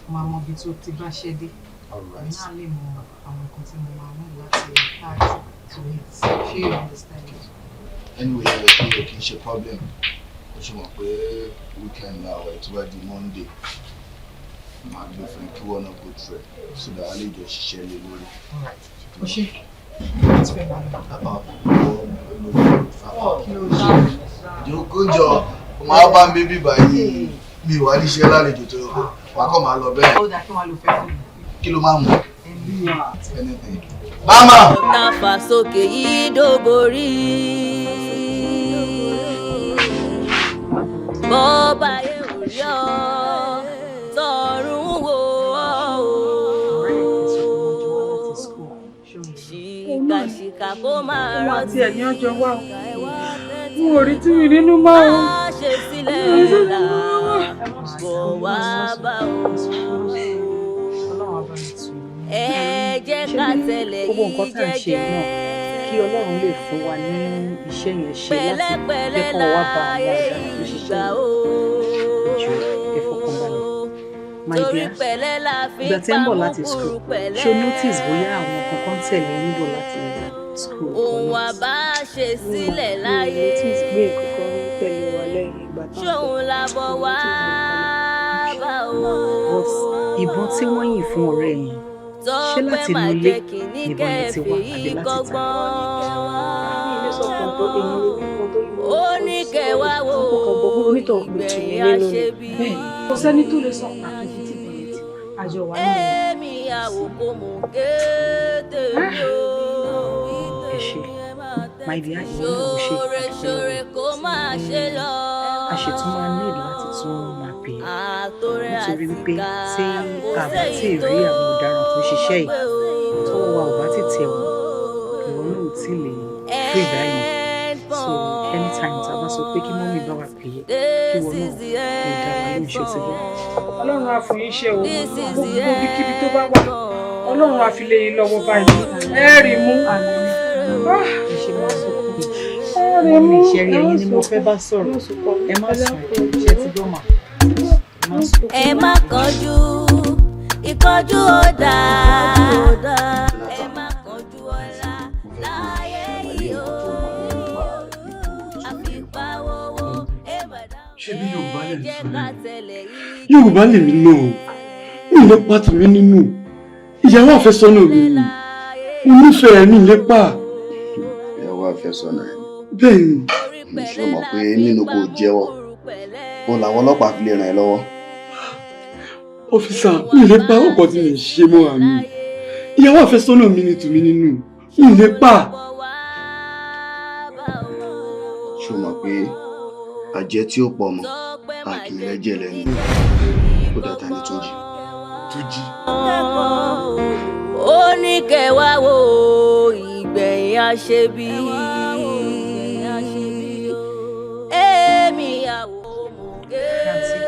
Mo máa mọ ibi tó ti bá ṣẹ́ dé. Èmi náà lè mọ àwọn nǹkan tí mo máa ní láti add to it. Ṣé you understand? Anyway, ẹ kí kì í ṣe problem. Ó ṣe mọ̀ pé weekend la wà, tó bá di Monday, màá gbé fún ẹ kí wọ́n náà go through ẹ̀ so that a lè jọ ṣiṣẹ́ lé lórí. Alright. O ṣe. Mo ti fẹ́ máa lọ. Kí ló ṣe? Jókòó jọ, ó máa bá mi bí báyìí, mi wà níṣẹ́ lálejò tó yẹ kó wà kọ́ máa lọ bẹ́ẹ̀. Ó dà, kí wọ́n lò fẹ́ fún mi. Kí ló máa mú? Anything. Mama! Tàfà sókè yìí dòborí. Bọ́ba yẹ ò rí ọ, tọ̀run wò ọ́ o. Ṣìkàṣìkà kó máa Òun rántí. àti ẹ̀ ní ọjọ́ wá o. N ò rí tí mi nínú mọ́ o. Má ṣe sílẹ̀ là bọ̀ wá bá o. Ẹ jẹ́ ká tẹ̀lé Gbogbo yìí nǹkan tá à ń ṣe jẹ́jẹ́. náà, kí Ọlọ́run lè fún wa ní iṣẹ́ yẹn ṣe láti jẹ́ Pẹ̀lẹ́pẹ̀lẹ́ kó wá bá àwọn láyé ọ̀daràn tó ṣiṣẹ́ ìgbà yìí. o. Jù ẹ fọkànbalẹ̀. My Torí dear, pẹ̀lẹ́ la fi ìgbà tí ń bọ̀ láti pamúkúrú school, pẹ̀lẹ́. ṣo notice bóyá àwọn kankan tẹ̀lé ń bọ̀ láti school or Ohun not? àbá ṣe sílẹ̀ láyé. Notice pé nǹkan kan tẹ̀lé wa lẹ́yìn ìgbà tá à ń bọ̀. Ṣóun la bọ̀ wá bá o. But ìbọn tí wọ́n yìn fún ọ̀rẹ́ yẹn, ṣé Tọ́pẹ́ láti inú máa ilé jẹ́ kìíní nìbọn yẹn ti kẹfì wá àbí yìí láti ta? kọ́gbọ́n. Ó ní kẹwàá wo ìgbẹ̀yìn àṣebí. Kò sẹ́ni tó lè sọ pàtó ibi tí ìbọn yẹn ti wá. Àjọ wà náà. Èmi àwòkọ́ mò ń ké tèmi o. Ẹ ṣe, my dear, ìwọ náà ò ṣe Ṣoore ṣoore kó máa ṣe lọ. A ṣe tún máa ní láti tún máa pè é Àtòrẹ nítorí wípé àtìkà tí kò a bá séyìí tí ì tó rí àwọn ọ̀daràn tó ṣiṣẹ́ yìí, pé o. tọ́wọ́ wa ò bá ti tẹ̀ wọ́n, ìwọ náà ò tí ì lè free báyìí. So anytime tá a bá sọ pé kí mummy bá wa pè é, kí ìwọ náà lè dá wa lóhùn, ṣó ti gbọ́? Ọlọ́run á fún yín ṣe o. Gbogbo ibikíbi tó bá wà, Ọlọ́run á fi lé yín lọ́wọ́ báyìí. Ẹ rí mú. Ẹ ṣe máa sọ fún mi. Ẹ rí mú. Mummy, ṣe rí ẹ̀yin ni mo fẹ́ bá sọ̀rọ̀. Ẹ má sùn, ṣe ti gbọ́ mà? Ẹ má sùn. Ẹ má kánjú, ìkánjú ò dáa. Ẹ má kánjú ọlá láyé yìí o. Àfipáwọ́wọ́ ẹ má dá. Ṣé bí Yorùbá lè sọ lẹ́nu? Yorùbá lèmi náà, mi lè pa tèmi nínú. Ìyàwó àfẹ́sọ́nà mi ni. Mo nífẹ̀ẹ́, mi lè pa. Ìyàwó àfẹ́sọ́nà ẹ̀? Bẹ́ẹ̀ni. Ṣé o mọ̀ pé nínú kò jẹ́wọ́, òun làwọn ọlọ́pàá fi lè ràn ẹ́ lọ́wọ́? Officer, mi lè pa ọkọ tí mi ṣe mọ́ra mi. Ìyàwó àfẹ́sọ́nà mi ni tùmí nínú. Mi lè pa. Ṣé o mọ̀ pé àjẹ́ tí ó pọ̀ mọ́ a kì í rẹ́jẹ̀ lẹ́nu? Ó dàtà ní Túnjí. Túnjí. Ó ní kẹwàá wo ìgbẹ̀yìn àṣebí. Èmi àwò Àǹtí,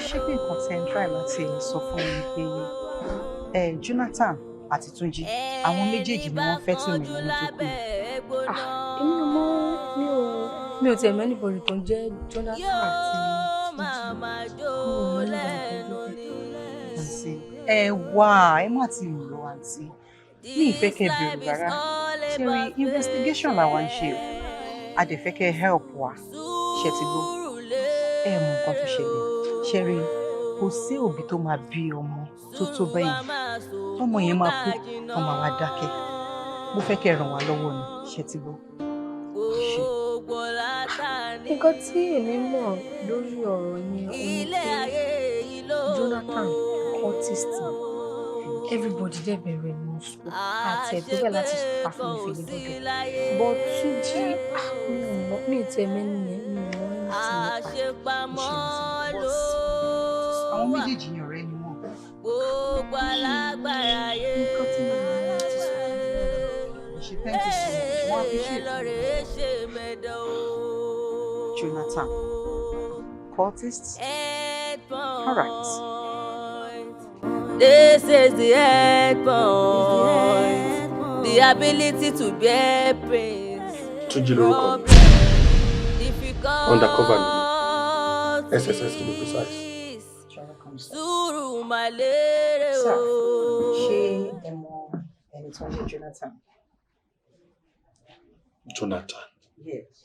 ṣé pé nǹkan tẹ́ ń try láti sọ fún mi pé ẹ Jonathan àti Túnjí, àwọn méjèèjì ni wọ́n fẹ́ tù mí nínú tó kù? Ah, èmi ò mọ̀, mi ò tiẹ̀ mọ̀ anybody tó ń jẹ́ Jonathan àti Túnjí. Mi ò mọ̀ anybody tó ń jẹ́ bẹ́ẹ̀. Àǹtí, ẹ wá, ẹ má ti lọ. Àǹtí, ní ìfẹ́ kẹ́ bẹ̀rù rárá. Ṣé rí, investigation làwa ń ṣe o, a dẹ̀ fẹ́ kẹ́ help wa. Ṣe ti gbọ́? Ẹ mọ nǹkan tó ṣẹlẹ̀. Ṣe rí, kò sí òbí tó máa bí ọmọ tó tó bẹ́yìn, ọmọ yẹn máa kú, ọmọ wa dákẹ́. Mo fẹ́ kẹ́ ràn wá lọ́wọ́ ni. Ṣe ti gbọ́? Ṣe. Nǹkan tí èmi mọ̀ lórí ọ̀rọ̀ yẹn, òun ni pé Jonathan, cultist ni. Everybody dẹ̀ bẹ̀rẹ̀ ní school àti ẹ̀ tó bẹ̀ láti pa fún mi fèlè lọ́dọ̀. But Túnjí, ah, mi ò mọ̀, mi ò tiẹ̀ mẹ́ni yẹn, mi ò mọ̀ anything nípa ẹ̀. Àwọn méjèèjì yẹn, ọ̀rẹ́ ni wọ́n. Nǹkan tí mo mọ̀ láti sọ. Ṣe, thank you so much, wọ́n appreciate you. Jonathan, cultist, all right. This is the end point. The ability to bear pains. Túnjí lórúkọ mi. Undercover ni mi. SSS to be precise. Sùúrù mà lérè Sir, o. ṣé ẹ mọ ẹni tó ń jẹ́ Jonathan? Jonathan? Yes.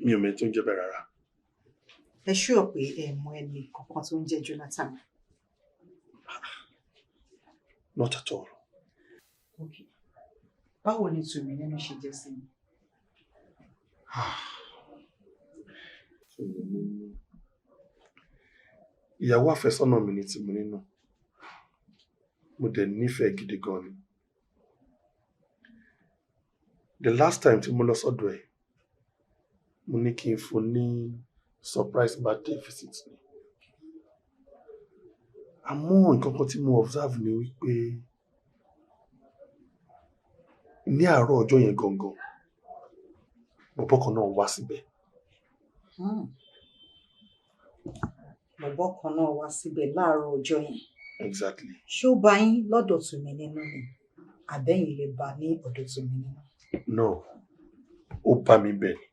Mi ò mẹ́ni tó ń jẹ́ bẹ́ẹ̀ rárá. Ẹ ṣúọ̀ pé ẹ mọ ẹni kankan tó ń jẹ́ Jonathan? Not at all. Okay. Báwo ni tùmí nínú ṣe jẹ́ sí mi? Tùmí nínú. Ìyàwó àfẹ́sọ́nà mi ni Tùmí nínú. Mo dẹ̀ nífẹ̀ẹ́ gidi gan ni. The last time tí mo lọ sọ́dọ̀ ẹ̀, mo ní kí n fún ní surprise birthday visit ni. Àmọ́ nǹkan kan tí mo observe ni wípé ní àárọ̀ ọjọ́ yẹn gangan, bọ̀bọ́ kan náà wá síbẹ̀. Bọ̀bọ́ kan náà wá síbẹ̀ láàárọ̀ ọjọ́ yẹn? Exactly. Ṣé ó bá yín lọ́dọ̀ tùmí nínú ni, àbẹ́yìn lè bá ní ọ̀dọ̀ tùmí nínú? No, ó bá mi bẹ̀ ni.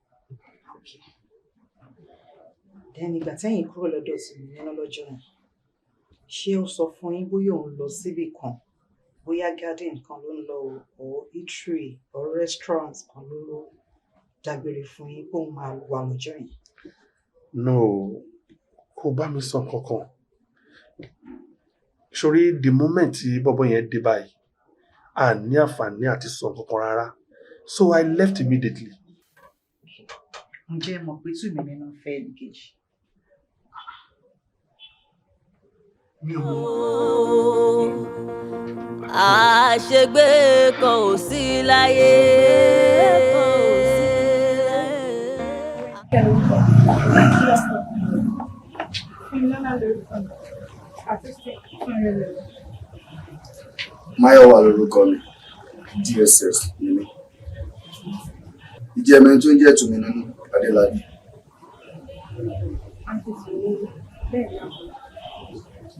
Then ìgbà tẹ́yìn kúrò lọ́dọ̀ tùmí nínú lọ́jọ́ yẹn, ṣé ó sọ fún yín bóyá òun lọ síbì kan, bóyá garden kan ló ń lọ o, or eatery or restaurant kan ló dágbére fún yín pé òun máa wà lọ́jọ́ yẹn? No, kò bá mi sọ kankan. Sórí the moment tí bọ́bọ́ yẹn dé báyìí, a ní àǹfààní àti sọ kankan rárá. So I left immediately. Ǹjẹ́ ẹ mọ̀ pé tùmí nínú fẹ́ ẹnì kejì? Mi ò mọ̀. Àṣegbé kan ò sí láyé. Máyọ̀wá lorúkọ mi, DSS ni mí. Ìjẹ́ ẹ̀mẹ́ni tó ń jẹ́ Tùmí nínú Adélábí?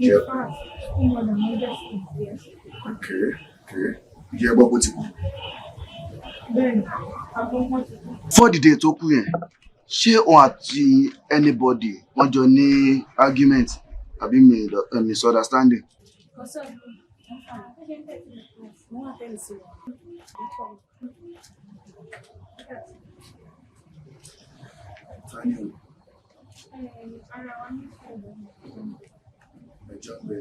Jẹ́ okay. Ìjẹ́ gbọ́ pé ó ti kú? For the day tó kú yẹn, ṣé òun àti anybody wọ́n jọ ní argument àbí misunderstanding? Tani o? Ẹjọ́ ń bẹ.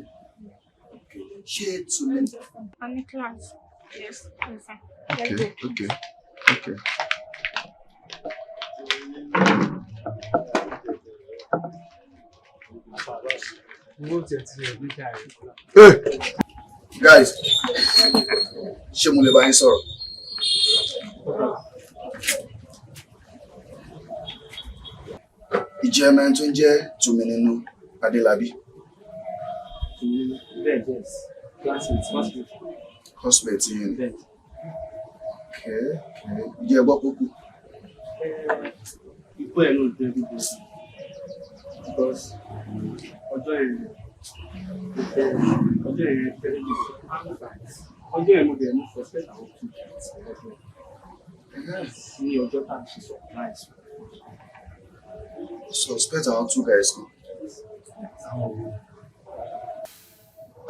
Okay. Ṣé Tumi? I'm in class. Yes, yes, sir. Okay. Hey, guys, ṣé mo lè bá yín sọ̀rọ̀? Ìjẹ́ ẹmẹ́rin tó ń jẹ́ Tùmínínú Adélábí. Classmate yín ni. Okay. Ìjẹ́ ẹgbọ́ pókú. Ikú ẹ̀ ló dé everybody because ọjọ́ yẹn ọjọ́ yẹn tẹ́lẹ̀ ní ọjọ́ yẹn mo dẹ̀ mú suspect àwọn two guys lọ́jọ́ ní ọjọ́ tá à ń ṣe surprise. Suspect àwọn two guys kan.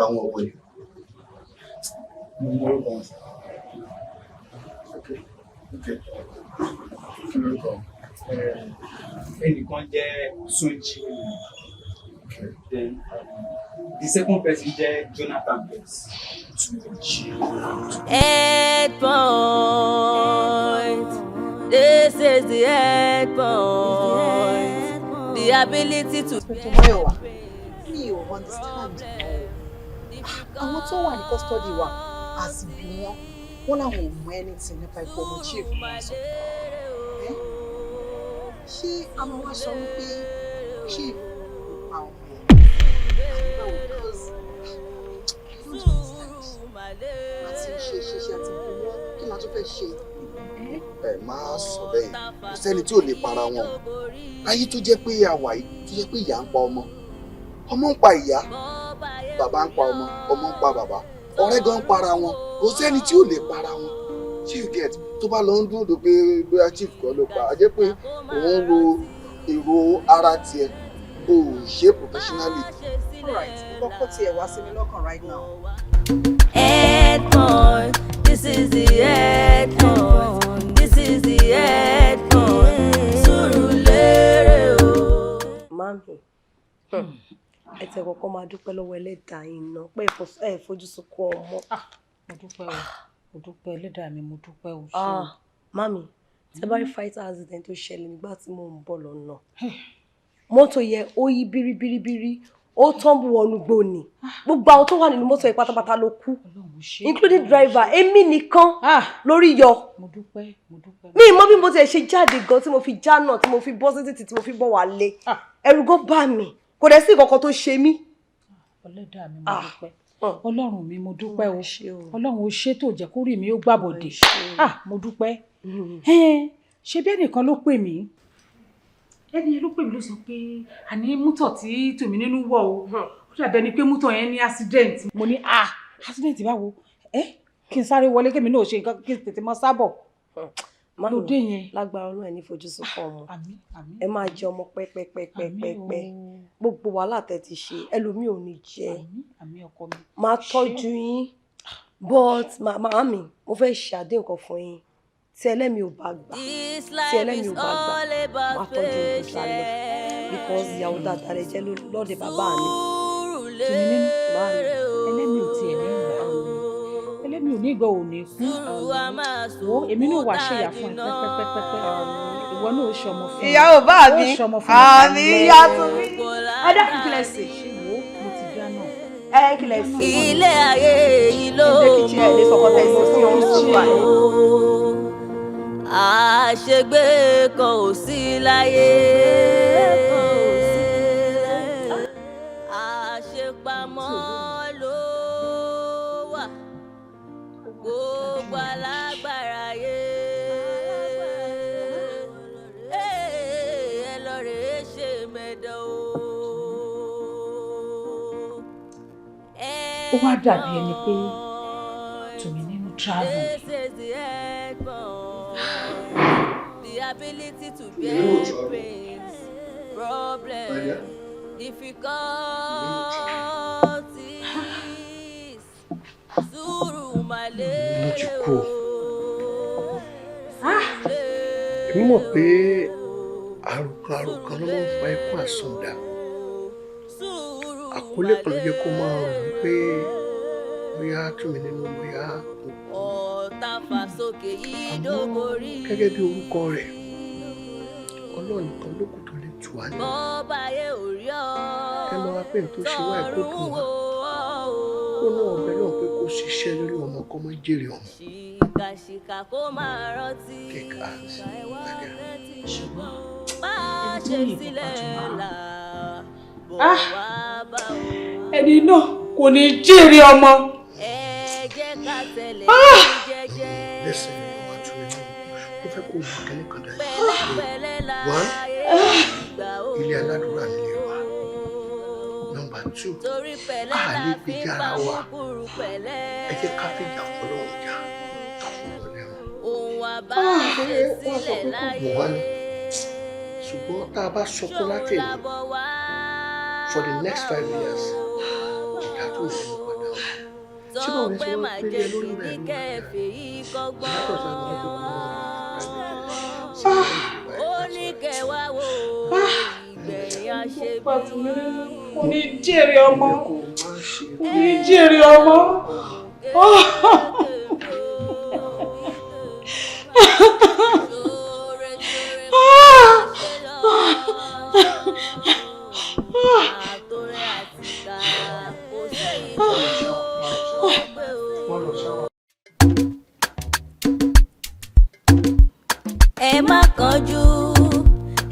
Àwọn òwe. Mo mọ orúkọ wọn. Okay. Kí lorúkọ wọn? Ẹnìkan jẹ́ Sunji, then the second person jẹ́ Jonathan Briggs. Head point. This is the head point. The ability to. Inspector Mayowa, mi ò understand. Àwọn tó wà ní custody wa àsìbí wọn, wọn làwọn ò mọ anything nípa ikú ọmọ chief náà sọ. Ṣé a máa wá sọ wípé chief ló pa ọmọ ẹ̀? Àbí báwo? Because I don't understand. Àti ṣe ṣe ṣe àti bí wọ́n kí la tún fẹ́ ṣe? Ẹ má sọ bẹ́ẹ̀, kò sẹ́ni tí ò lè para wọn. Ayé tó jẹ́ pé àwa yìí tó jẹ́ pé ìyá ń pa ọmọ, ọmọ ń pa ìyá, bàbá ń pa ọmọ, ọmọ ń pa bàbá, ọ̀rẹ́ gan ń para wọn, kò sẹ́ni tí ò lè para wọn. Ṣé you get? Tó bá lọ ń dúró de pé bóyá chief kan ló pa, a jẹ́ pé òun ro èrò ara tiẹ̀, o ò ṣe professionally. Alright, kọ́kọ́ tiẹ̀ wá sí mi lọ́kàn right now. Head point. This is the head point. This is the head point. Sùúrùlérè o. Mami, ẹ tẹ kọ́kọ́ máa dúpẹ́ lọ́wọ́ Ẹlẹ́dàá yín náà pé ẹ fojú sunkún ọmọ. Mo dúpẹ́ o, mo dúpẹ́ Ẹlẹ́dàá mi, mo dúpẹ́ o. Ah, mami, tẹ bá rí fighter accident tó ṣẹlẹ̀ nígbà tí mò ń bọ̀ lọ́nà. Mọ́tò yẹn ó yí bíríbíríbírí, ó tọ́ǹbù wọnú gbòòní. Gbogbo àwọn tó wà nínú mọ́tò yẹn pátápátá ló kú, including driver, èmi nìkan lórí yọ. Mo dúpẹ́, mo dúpẹ́. Mi mọ̀ bí mo ti ṣe jáde gan tí mo fi já náà, tí mo fi bọ́ sí títì, tí mo fi bọ́ wálé. Ẹ̀rù gan bà mí, kò dẹ̀ sí nǹkan kan tó ṣe mí. Ẹlẹ́dàá mi, mo dúpẹ́. Ọlọ́run mi, mo dúpẹ́ o. Ọlọ́run ó ṣe tó jẹ́ kórìí mi ó gbàbọ̀dè. Ah, mo dúpẹ́. Ṣé bí ẹnìkan ló pè mí? Ẹni yẹn ló pè mí ló sọ pé àní mútọ̀ tí Tòmínínú wọ̀ o. Ó dàbí ẹni pé mútọ̀ yẹn ní accident. Mo ní ah, accident báwo? Ẹ kí n sáré wọlé kémi náà ṣe nǹkan kí n tètè mọ sábọ̀. Lóde yẹn. Lágbára Ọlọ́run ẹ ní fojú sunkún ọmọ. Ẹ máa jẹ ọmọ pẹ́pẹ́pẹ́pẹ́pẹ́. Gbogbo wàhálà tẹ́ ti ṣe, ẹlòmíì ò ní jẹ. Máa tọ́jú yín. But màámi, mo fẹ́ ṣe àdéhùn kan fún yín. Tí ẹlẹ́mi ò bá gbà, tí ẹlẹ́mi ò bá gbà, máa tọ́jú yín lálẹ́. Because ìyàwó dáadáa rẹ jẹ́ lọ́dẹ bàbá mi. Tòmínínú, ẹlẹ́mi ò tiẹ̀ ní ìgbà. Ẹlẹ́mi ò ní ìgbà ò ní kú. Wo èmi náà wà ṣèyà fún ẹ pẹ́pẹ́pẹ́pẹ́. Ìwọ náà ó ṣọmọ fún mi. Ìyàwó bá mi. Ó ṣọmọ fún mi. Àmì ìyá tún mi. Ẹ dákun kí lẹ sè. Wo mo ti dáná. Ẹ kí lẹ sè. Ilé ayé yìí ló mọ̀ o. Àṣegbé kan ò sí láyé. Àṣepamọ́ ló wà. Gbogbo alágbára yé. Ẹ lọ rèé ṣe mẹ́dọ̀ o. Ó wá dàbí ẹni pé Tòmínínú travel. This is the head point. The ability to bear pains, problems, difficulties. Sùúrù mà Mo ti lérè kú o. o. Èmi mọ̀ pé Àròkàn àròkàn ló máa ń fa ikú àsundà. Àkọlé kan ló jẹ́ kó máa rò wípé bóyá túnmí nínú bóyá kò kú. Àmọ́ gẹ́gẹ́ bí orúkọ rẹ̀, Ọlọ́run nìkan ló kù tó lè tù wá nínú. Ẹ mọ wá pé n tó ṣe wá ẹ̀ kó dùn wá. Kó náà ọbẹ̀ náà pé kó ṣiṣẹ́ lórí ọmọ kó má jèrè ọmọ. Take heart, my dear. Ṣùgbọ́n ẹni tó yìnbọn pa Jùmọ̀, ah, ẹni náà kò ní jèrè ọmọ. Ah! Listen, ọmọ àtúnmí nínú, mo fẹ́ kó o mọ kẹ́lẹ́ kan dájú. One, ilé aládùúrà nílé wa. Number two, a lè gbèjà ara wa. Ẹ jẹ́ ká fìjà fọlọ́run jà, ká fọwọ́ lẹ́rùn. Ṣé wọ́n sọ pé kò gùn wá ni? Ṣùgbọ́n tá a bá sọkún láti èmi for the next 5 years, ìjà tó ń sọ padà wá. Ṣé báwo ni ṣe wọ́n pélé lórí rẹ̀ ló máa dà? Ìyàtọ̀ sáà ní ọdún kan náà. Kò ní jèrè ọmọ, kò ní jèrè ọmọ. Ẹ má kánjú,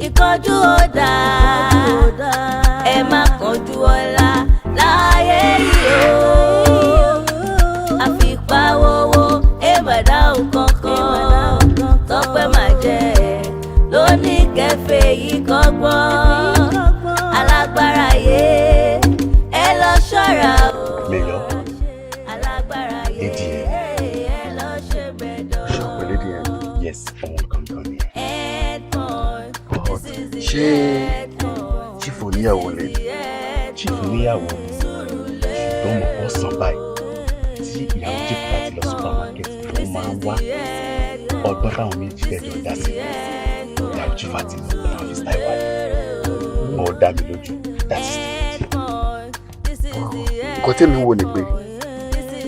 ìkánjú ò dáa. Ẹ má kánjú ọlá láyé yìí o. Àfipáwówó ẹ má dáhùn kankan. Tọ́pẹ́ má jẹ́ lóní kẹfẹ́ yìí kọ́gbọ́n. Alágbára yé ẹ lọ ṣọ́ra o. Mayor, Alágbára yé ẹ lọ ṣe bẹ̀dọ̀. Ṣọpẹ́ lédi yẹn. Yes, ọmọ kankan ni. But ṣé chief oníyàwó lè? Chief níyàwó, ṣùgbọ́n mo kọ́ sàn báyìí tí ìyàwó chief bá ti lọ supermarket, ó máa ń wá ọgbọ́n táwọn méjì tẹ̀jọ́ dá sí. Ìyàwó chief àti lọ ọ̀nà fi style wáyé. Ó dá mi lójú, that is the Nǹkan tẹ́mi wò ni pé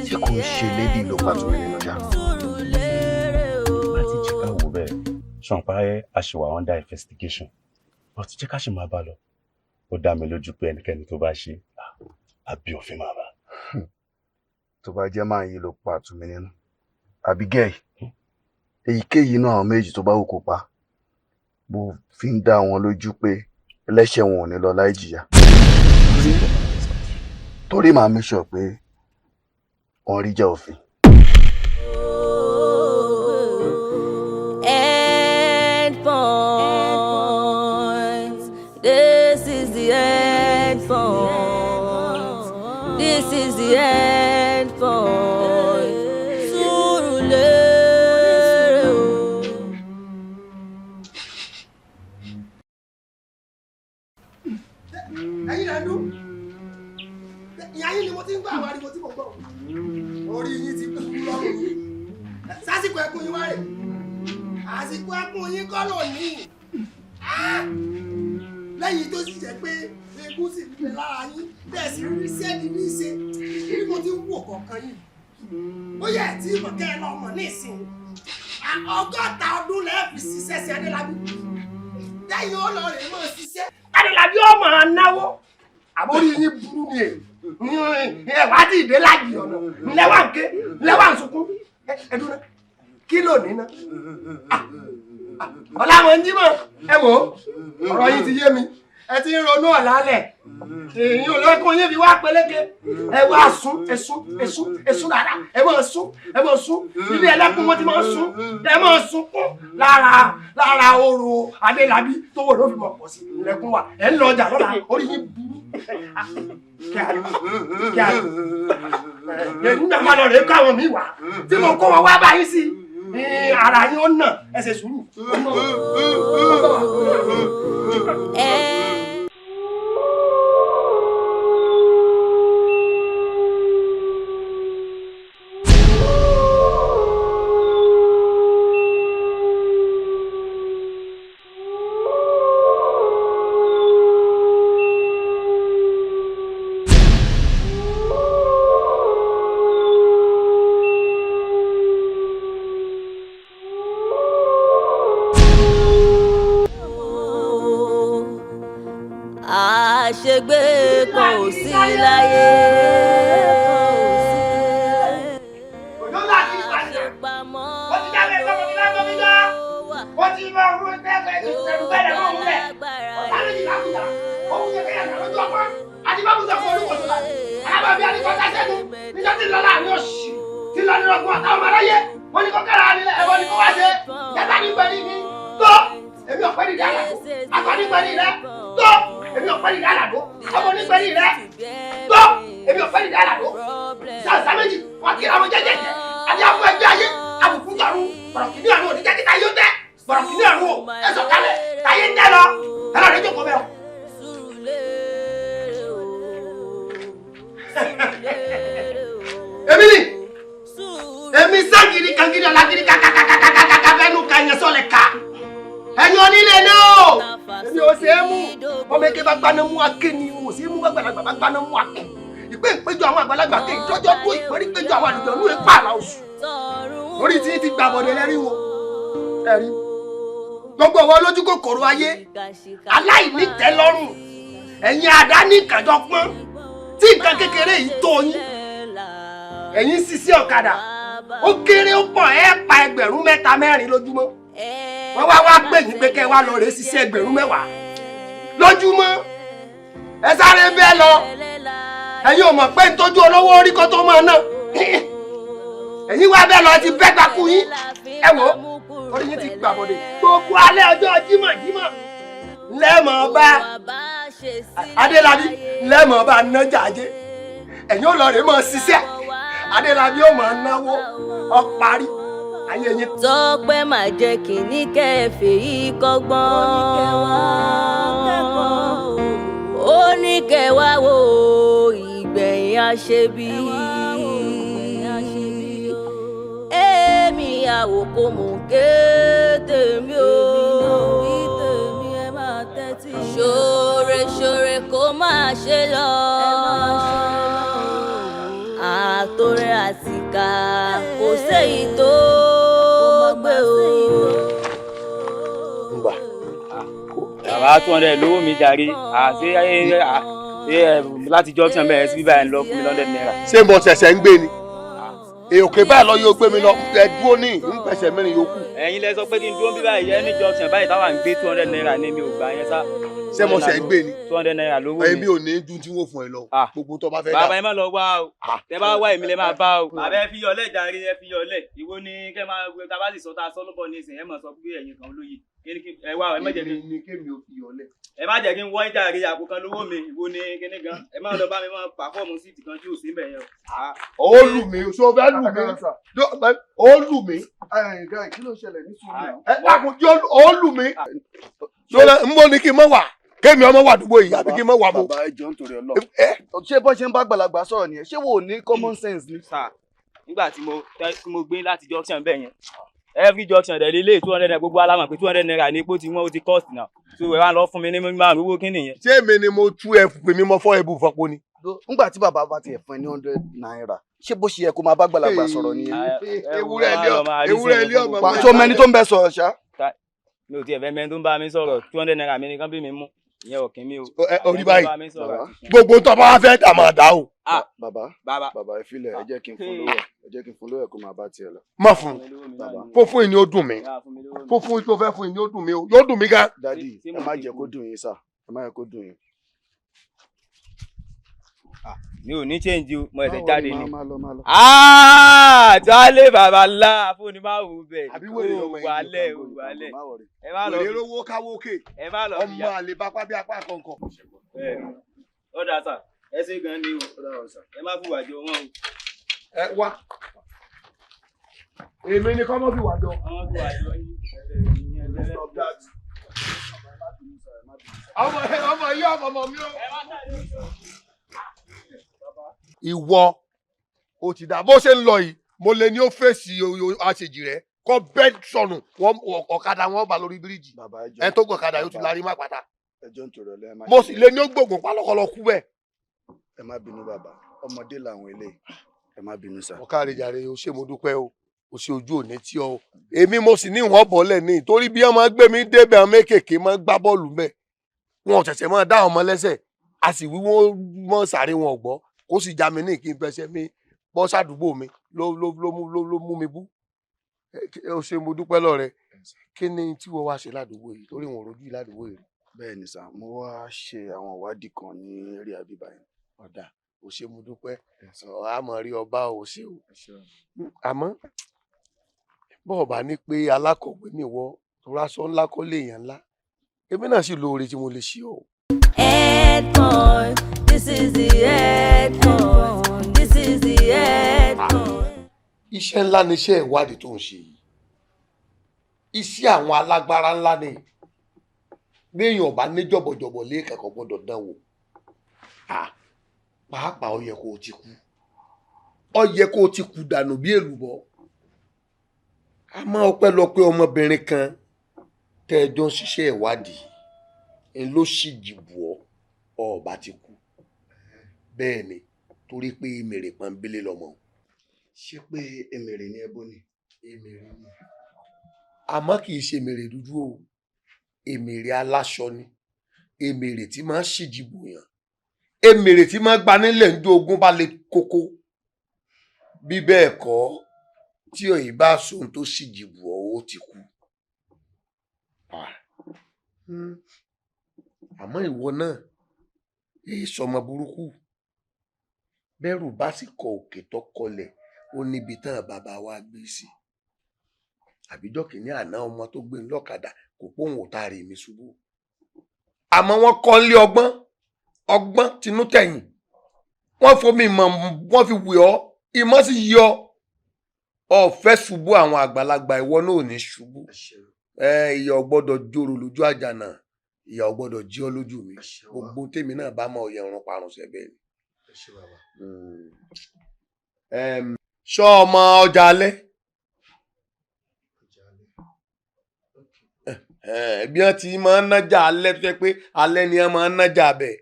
ṣé kò ń ṣe lady ló pa Túnmí nínú ṣá? Láti jẹ́ ká wò bẹ́ẹ̀, ṣọ̀npá a ṣì wà under investigation, but jẹ́ ká ṣì máa bá lọ. Ó dá mi lójú pé ẹnikẹ́ni tó bá ṣe, àbí òfin máa bá. Tó bá jẹ́ máa yí ló pa Túnmí nínú àbí gẹ́ẹ̀, èyíkéyìí inú àwọn méjì tó bá wù kó pa, mo fi ń dá wọn lójú pé ẹlẹ́ṣẹ̀ wọn ò ní lọ láì jìyà, torí màá make sure pé wọ́n rí jẹ́ òfin. End point. This is the end point. This is the end point. Sùúrù lérè o. Ẹ̀yin lẹ dún, ìyá yín ni mo ti ń gbọ́ àwọn ariwo tí mo gbọ́. Orí yín ti kú lọ́rùn yín. Sásìkò ẹkún yín wá rè, àsìkò ẹkún yín kọ́ lónìí. Lẹ́yìn tó sì jẹ́ pé eégún sì ń bẹ lára yín, bẹ́ẹ̀ sì rí sẹ́ẹ̀dì ní í ṣe bí mo ti ń wò kọ̀ọ̀kan yìí. Ó yẹ tí ìmọ̀kẹ́ ẹ lọ mọ̀ ní ìsìn, 60 ọdún lẹ́ẹ̀fì ṣiṣẹ́ sí Adélábí, lẹ́yìn ó lọ rè mọ́ ṣiṣẹ́ Adélábí ó máa náwó. Àbórí yín burú ni. Ẹ wá tí ìdè láàjì ọ̀nà ńlẹ́wà ń ké, ńlẹ́wà ń sunkún. Ẹ dúró, kí ló ní ná ọ̀làwọ̀n ń jímọ̀? Ẹ wò ó, ọ̀rọ̀ yín ti yé mi. Ẹ ti ń ronú ọ̀làlẹ̀ èyí olókùn yín fi wá peléke. Ẹ wá sún, ẹ sún, ẹ sún, ẹ sún dáadáa. Ẹ máa sún, ẹ máa sún. Ilé ẹlẹ́kùn wọn ti máa sún. Ẹ máa sunkún lára lára orò Adélábí tó wò ló fi mọ̀ pọ̀ sí ilẹ̀kùn wa. Ẹ ń lọ ọjà lọ́la. Orí yín burú. Kí a kí a nígbà máa lọ rèé kó àwọn míì wá tí mo kó wọn wá báyìí sí ara yín ó nà. Ẹ ṣe sùúrù. Àṣegbé kan ò sí láyé. Òjò láti ìpàdé. Wọ́n ti dábẹ́ sọ́mọ́ mi lágbó mi jọ. Wọ́n ti máa ń rú ẹgbẹ́ ẹgbẹ́ bẹ́ẹ̀ mọ́ òun bẹ́ẹ̀. Ọ̀tá méjì lákùtà. Òun yẹ kẹ́yà lójú ọpọ́n. Àti bá bùsọ̀ fún olúkọ̀tò la. Alábàbí àdìkọ́ta sẹ́nu. Níjọ́ tí ń lọ láàrin òṣì. Tí ń lọ nínú ọgbọ́n àtàwọn ọmọ aráyé. Wọ́n ní kó kára nílẹ̀ ẹ̀bọ ni kó wá ṣe. Yàtá ní pẹ̀lú mi. Tó èmi ọ̀pẹ́ nìdí àlàdó. Akọ ní pẹ̀lú rẹ. Tó èmi ọ̀pẹ́ nìdí àlàdó. Ọmọ ní pẹ̀lú rẹ. Tó èmi ọ̀pẹ́ nìdí àlàdó. Sàǹsà méjì wọ́n kíra wọn jẹ́jẹ́jẹ́. Àti àfọ ẹgbẹ́ ayé àbùkù tọ̀run. Bọ̀rọ̀kìnní ọ̀run òní jẹ́ kíta yóò tẹ́. Bọ̀rọ̀kìnní ọ̀run o ẹ sọ̀kalẹ̀ táyé ń tẹ́ lọ. Ẹ lọ́ọ́ rí jókòó bẹ́ẹ̀ o. Èmi ni èmi ságiri kangiri ọ̀làgiri kàkàkàkàkàkà fẹ́nu ka ẹ̀yẹ sọ̀lẹ̀ ká ẹ̀yin onílé náà o èmi ò ṣe é mú ọmọ eke bá gbaná mú aké ni ò ṣe é mú bàgbàlagbà bá gbaná mú aké ìpè ìpéjọ àwọn àgbàlagbà ké ìtọ́jọ́ tó ìpérí péjọ àwọn àlùjọ ní ìpà àlà oṣù orí tí ti gbàbọ̀dẹ̀ lẹ́rí wo ẹ̀rí gbogbo ọwọ́ lójú kòkòrò ayé aláìnítẹ́lọ́rùn ẹ̀yin àdáni kàjọ pọ́n tí nǹkan kékeré yìí tó yín ẹ̀yin sisi ọ̀kadà ó kéré ó pọ̀ ẹ pa 3,000 4,000 lójúmọ́ wọ́n wá wá pè yín pé kẹ́ ẹ wá lọ rèé sisi 10,000 lójúmọ́ ẹ sáré bẹ́ẹ̀ lọ ẹ̀yin ò mọ̀ pé ntójú olówó orí kó tó máa ná ẹ̀yin wá bẹ́ẹ̀ lọ ti bẹ́ẹ̀ gbakú yín ẹ wò orí yín ti gbàbọ̀dé gbogbo alẹ́ ọjọ́ jímọ̀ jímọ̀ lẹ́mọ̀ bá Adélábí lẹ́mọ̀ bá nájà ajé ẹ̀yin ò lọ rèé mọ̀ ṣiṣẹ́ Adélábí ó máa náwó ọparí ayé yín. Tọ́pẹ́ máa jẹ́ kínní kẹfẹ́ yìí kọ́gbọ́n. Ó ní kẹwàá wo ìgbẹ̀yìn àṣebí. Èmi àwòkọ́ mò ń ké tèmi o. Ṣoore ṣoore kó máa ṣe lọ. Àtòrẹ àtìkà kò séyìí tó gbé o. Ngbà. Bàbá 200 lówó mi jàre àti láti junction bẹ̀rẹ̀ sí bíbá ẹ̀ ń lọ fún mi 100 naira. Ṣé mo ṣẹ̀ṣẹ̀ ń gbé ni? Èòkè báyìí lọ yóò gbé mi lọ ẹ dúró ní ìpẹ̀sẹ̀ mẹ́rin yòókù. Ẹ̀yin lẹ sọ pé kí n dúró bíbá yìí ní junction báyìí táwa ń gbé 200 naira ní mi ò gbà yẹn sá. Ṣé mo ṣe ń gbé ni? 200 naira lówó mi. Èmi ò ní ju tí wọ́n fún ẹ lọ. Gbogbo tó bá fẹ́ dà. Bàbá ẹ má lọ wá o. Tẹ bá wá èmi lẹ máa bá o. Bàbá ẹ fi yọlẹ̀ jàre ẹ fi yọlẹ̀. Ìwo ni kẹ́ máa tá a bá sì sọ tá a sọ lọ́bọ̀ ní ìsìn ẹ máa sọ pé ẹ̀yin kan lóye. Ẹ wá ẹ má jẹ́ kí n. Èmi ni kémi ò fi yọlẹ̀. Ẹ má jẹ́ kí n wọ́n jàre àpò kan lówó mi. Ìwo ni kíní gan. Ẹ má lọ bá mi máa pàfọ́ọ̀mù síìtì kan tí ò sí mbẹ̀ yẹn o. Ó lù mí, ṣé o fẹ́ lù mí? Ó lù mí. Kí ló ṣẹlẹ̀ ní sùúrù náà? Ẹ dákun jẹ́ ó lù mí. Ń bọ́ ni kí n mọ̀ wà kémi ọmọ wà àdúgbò yìí àbí kí n mọ̀ wà bò. Bàbá ẹ jọ̀ọ́ nítorí Ọlọ́run. Ṣé bọ́ ṣe ń bá àgbàlagbà sọ̀rọ̀ nìyẹn? Ṣé wo ò ní common sense ni? Sà, nígbà tí mo gbé láti junction bẹ́ẹ̀ yẹn every junction dẹ̀ lélẹ̀ 200 naira gbogbo alámọ̀ pé 200 naira ní epo tí wọ́n ó ti cost náà so ẹ wá lọ fún mi ní márùn owó kí nìyẹn. Ṣé èmi ni mo tú ẹ pè mí mo fọ́ ẹbù fọpo ni? Nígbà tí bàbá bá tiẹ̀ fún ẹ ní 100 naira ṣé bó ṣe yẹ kó máa bá àgbàlagbà sọ̀rọ̀ nìyẹn? Ewúrẹ́ ilé ọmọ. Ṣé o mẹni tó ń bẹ sọ̀rọ̀ ṣá? Mi ò tiẹ̀ fẹ́ mẹ́ni tó ń bá mi sọ̀rọ̀ 200 naira mi nìkan bí mi mú ìyẹn ò kí mi o. Orí báyìí gbogbo tó bá wá fẹ́ dà máa dà o. Bàbá bàbá ẹ filẹ̀ ẹ jẹ́ kí n fún lówó ẹ jẹ́ kí n fún lówó ẹ kó máa bá tiẹ̀ lọ. Má fún un fún yìí ni ó dùn mí fún tó fẹ́ fún yìí ni ó dùn mí o yóò dùn mí gan. Dádì ẹ má jẹ́ kó dùn yín sà ẹ má jẹ́ kó dùn yín. Mi ò ní change o mo ẹsẹ̀ jáde ni. Tuale bàbá ńlá fóònù máa wù bẹ́ẹ̀. Àbí wèrè ọmọ yìí wò wálẹ̀. Wèrè rówó káwó òkè ọmọ àlè bá pápá bí apá kọ̀ọ̀kan. Ó dáa sà ẹ ṣe gan ni o ẹ má fìwà jọ wọn o. Ẹ wá èmi ni kọ́ mọ́ fìwà jọ. Ọmọ yìí ọmọ mi o. Ìwọ o ti dà bó ṣe ń lọ yìí mo lè ní ó fèsì àṣejì rẹ kọ bẹ́ẹ̀ sọnù ọ̀kadà wọn bá lórí bíríìjì ẹ tó gbọ̀kadà yóò ti larí má pátá mo sì lè ní ó gbòògùn pálọ́kọlọ kú bẹ́ẹ̀. Ẹ má bínú bàbá ọmọdé làwọn eléyìí ẹ má bínú sá. Ọ̀kadà jàre o ṣé mo dúpẹ́ o o ṣe ojú òní tí ọ èmi mo sì ní ìwọ̀n bọ́lẹ̀ ní torí bí wọ́n máa gbé mi débẹ̀ àwọn mékèké máa gbá bọ́ọ̀lù mẹ́ wọn ò ṣẹ̀ṣẹ̀ máa dá ọmọ lẹ́sẹ̀ A sì wí wọ́n mọ́ sáré wọn ọ̀gbọ́ kó sì já mi ní kí n fẹsẹ̀ mi bọ́ sádùúgbò mi ló mú mi bú. Ó ṣe, mo dúpẹ́ lọ́rẹ. Kí ni tí wọ́n wá ṣe ládùúgbò yìí, torí wọn ò rojú ládùúgbò yìí? Bẹ́ẹ̀ ni sà, mo wá ṣe àwọn ìwádìí kan ní area bíbá yìí. Ọ̀dà, ò ṣe, mo dúpẹ́. A mọ̀ rí ọba, ò ṣe o. Àmọ́ bọ́ọ̀ bá ní pé alákọ̀wé nìwọ, torí aṣọ ńlá kọ́ léèyàn ńlá, èmi náà sì lóore tí mo lè ṣe o. Head point. This is the head point. This is the head point. Iṣẹ́ ńlá ni iṣẹ́ ìwádìí tó ń ṣe yìí. Iṣẹ́ àwọn alágbára ńlá ni. Béèyàn bá ní jọ̀bọ̀jọ̀bọ̀ lẹ́ẹ̀kẹ́kọ̀ọ́ gbọ́dọ̀ dán wò. Pàápàá, ó yẹ kó o ti kú, ó yẹ kó o ti kú dànù bí èlùbọ́. Àmọ́ ọpẹ́lọpẹ́ ọmọbìnrin kan tẹ́ ẹ jọ ń ṣiṣẹ́ ìwádìí ń ló sì jìbù ọ́, ọba ti kú. Bẹ́ẹ̀ ni, torí pé èmèrè pọ́nbélé lọmọ. Ṣé pé èmèrè ni ẹbọ ni? Èmèrè ni, àmọ́ kì í ṣe èmèrè dúdú o. Èmèrè aláṣọ ni, èmèrè tí máa ń ṣìjìbò yàn, èmèrè tí máa ń gbanílẹ̀ ń jó ogun bá lè kókó. Bí bẹ́ẹ̀ kọ́, tí òyìn bá sóhun tó ṣìjìbò ọ́, ó ti kú. Àmọ́ ìwọ náà èyí sọmọ burúkú, bẹ́rù bá sì kọ òkè tó kọlẹ̀, ó níbi tán bàbá wa gbé sí. Àbíjọ́ kìíní àná, ọmọ tó gbé ń lọ́kadà kò póhùn ò taari mi ṣubú. Àmọ́ wọ́n kọ́ lé ọgbọ́n ọgbọ́n tinú tẹ̀yìn, wọ́n fomi ìmọ̀, wọ́n fi wì ọ́, ìmọ̀ sì yí ọ. Ọ̀fẹ́ ṣubú àwọn àgbàlagbà, ìwọ náà ò ní ṣubú. Ẹ ìyà ò gbọ́dọ̀ jòrò lójú àjànà, ìyà ò gbọ́dọ̀ jí ọ lójú mi. Gbogbo tèmi náà bá mọ ọyẹ ọrùn parun sẹbẹ ni. Ṣọ́ ọmọ ọjà alẹ́ bí wọ́n ti máa ń nájà alẹ́, tó jẹ́ pé alẹ́ ni wọ́n máa ń nájà bẹ̀,